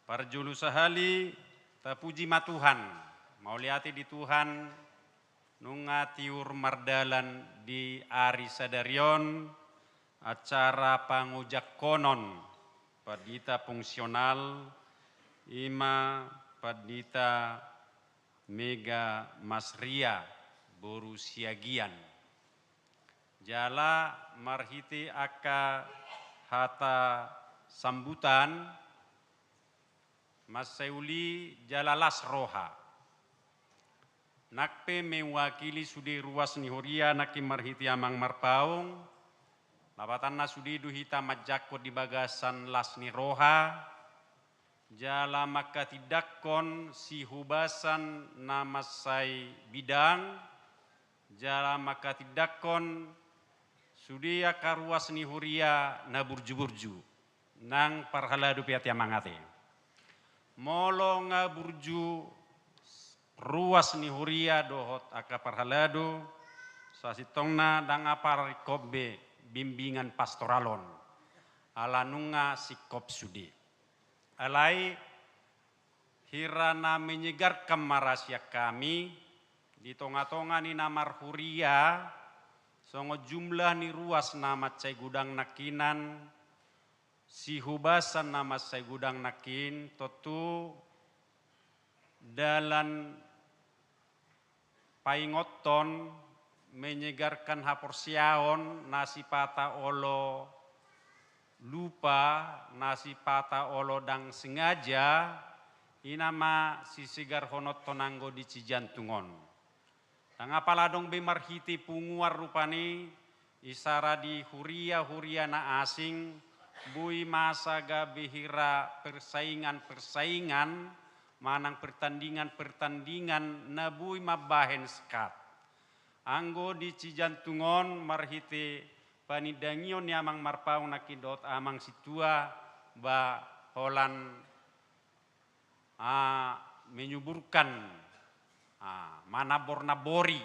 Parjolo sahali, tapuji ma Tuhan, mauliate di Tuhan, nunga tiur mardalan di ari sadari on acara pangojangkonon pandita fungsional, i ma Pandita Mega Masria boru Siagian. Jala marhite angka hata sambutan, mansai uli jala las roha. Nang pe mewakili sude ruas ni huria nangkin marhite amang marpaung, lapatanna sude do hita manjangkon di bagasan las ni roha, jala mangkatindangkon sihubasan na mansai bidang, jala mangkatindangkon sude angka ruas ni huria na burju-burju. Nang parhalado pe ate amang ate. Molo nga burju ruas ni huria dohot angka parhalado, sasintongna ndang apala ringkot be bimbingan pastoral on. Ala nunga singkop sude. Alai hira na menyegarkan ma ra sian hami, di tonga-tonga ni na marhuria, songon jumlah ni ruas na mansai godang nangkinan, sihubasan na mansai godang nangkin, tontu dalan paingothon, menyegarkan haporseaon, na sipata olo lupa, na sipata olo ndang sengaja, i nama sisegarhononhon anggo di Cijantung on. Ndang apala adong be marhite punguan rupani, isara di huria-huria na asing, boi masa gabe hira persaingan-persaingan, manang pertandingan-pertandingan na boi mambahen sekat. Anggo di Cijantung on marhite panindangion ni amang marpaung nangkin dohot amang sintua, ba holan, ah, menyuburkan, ah, manambor-nambori,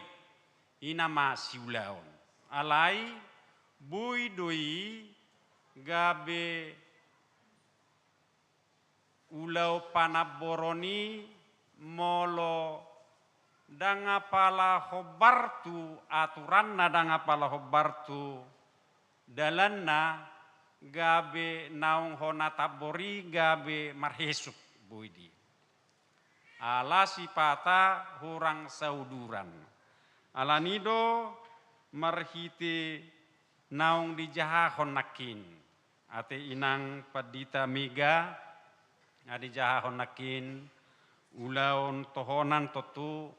i nama siulaon. Alai boi do i gabe ulaon panamboron i molo ndang apala hombar tu aturanna, ndang apala hombar tu dalanna, gabe naung hona tambor i gabe marhesuk boi di. Ala sipata hurang sauduran. Alani do marhite naung dijahahon nangkin. Ate inang Pandita Mega, na dijahahon nangkin ulaon tohonan tontu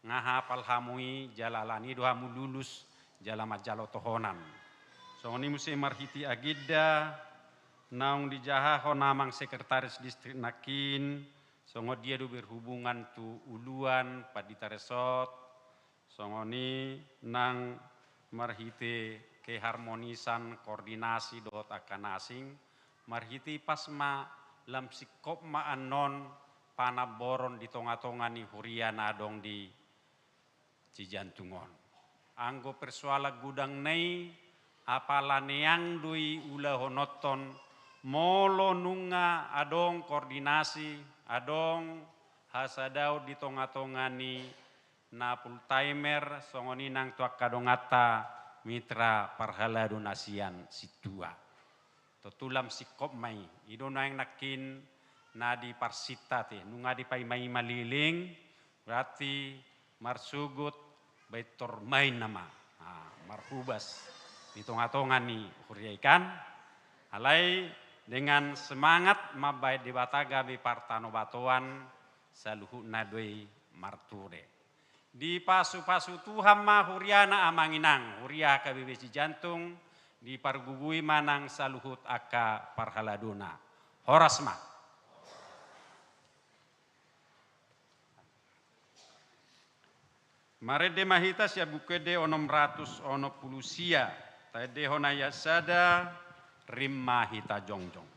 nga hapal hamu i jala alani do hamu lulus jala manjalo tohonan. Songon i muse marhite agenda naung dijahahon amang sekretaris distrik nangkin, songon dia do berhubungan tu uluan, pandita resort, songon i nang marhite keharmonisan, koordinasi dohot angka na asing, marhite i pas ma lam singkop ma annon panamboron di tonga-tonga ni huria na adong di Cijantung on. Anggo persoalan godangna i, apala neang do i ulahononhon, molo nunga adong koordinasi, adong hasadaon di tonga-tonga ni na full timer, songon i nang tu angka donganta mitra parhalado na sian sintua. Tontu lam singkop ma i, i do nuaeng nangkin na diparsinta ate, nunga dipaima-ima leleng, berarti marsogot baen tormaen nama. Ah, marhubas di tonga-tonga ni huria i kan. Alai dengan semangat mambaen Debata gabe partanobatoan, saluhutna do i marture. Dipasu-pasu Tuhan ma huriana amang inang, huria H K B P Cijantung, dipargogoi ma nang saluhut angka parhaladona. Horas ma. Marende ma hita sian Buku Ende onom ratus onom pulu sia. Taendehon ayat sada, Rim ma hita jongjong.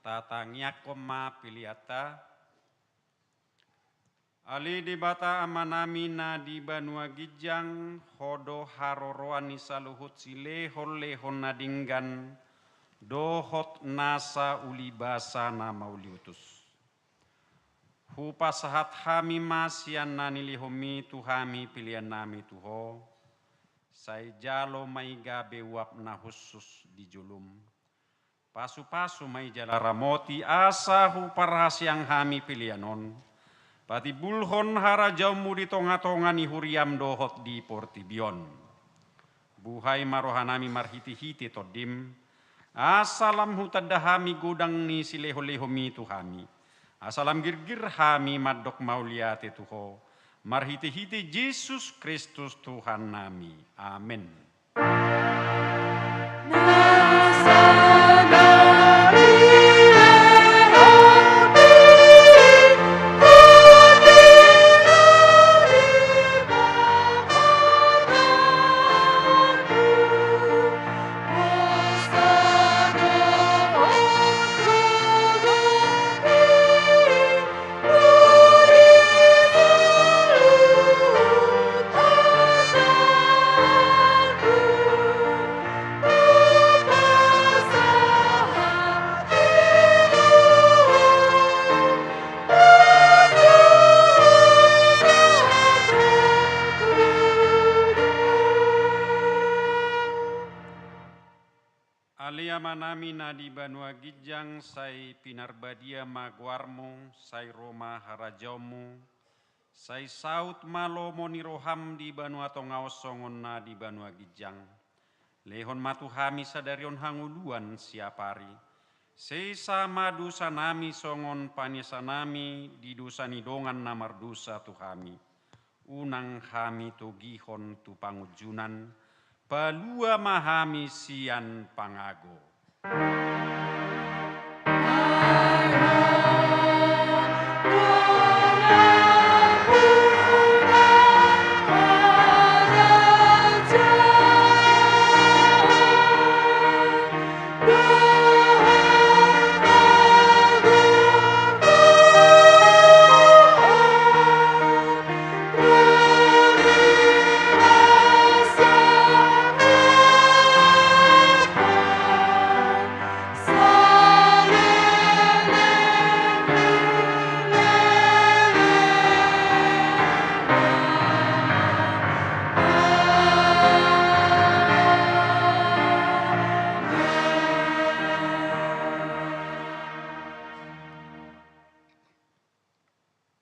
Tatangiangkon ma peleanta. Ale Debata Amanami na di banua ginjang, Ho do haroroan ni saluhut silehonlehon na denggan dohot nasa ulibasa na mauliutus. Hupasahat hami ma sian na nilehonMi tu hami peleannami tu Ho, sai jalo ma i gabe uap na hushus di joloM. Pasupasu ma i jala ramoti asa huparhaseang hami pelean on, patimbulhon harajaonMu di tongatonga ni huriaM dohot di portibi on. Buhai ma rohanami marhitehite TondiM, asa lam hutanda hami godang ni silehonlehonMi tu hami, asa lam girgir hami mandok mauliate tu Ho, marhitehite Jesus Kristus Tuhannami. Amen. Ale Amanami na di banua ginjang, sai pinarbadia ma goarMu, sai ro ma harajaonMu, sai saut ma lomo ni rohaM di banua tonga on songon na di banua ginjang. Lehon ma tu hami sadari on hangoluan siapari. Sesa ma dosanami songon panesanami di dosa ni dongan na mardosa tu hami. Unang hami togihon tu pangunjunan, palua ma hami sian pangago.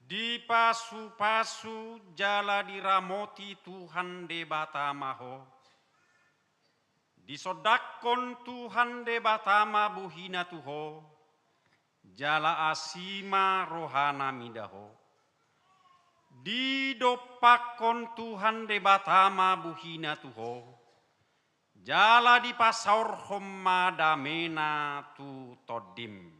Dipasupasu jala diramoti Tuhan Debata ma ho. Disondangkon Tuhan Debata ma bohina tu ho, jala asi ma rohana mida ho. Didompakkon Tuhan Debata ma bohina tu ho, jala dipasaorhon ma damena tu tondim.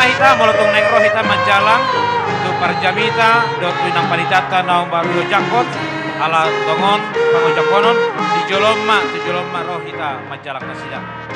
Hita molo tung naeng ro hita manjalang tu parjamita dohot tu inang panitata na umbaru ojakhon, ala tongon pangojakhonon, tu jolom ma, tu jolom ma ro hita manjalang nasida.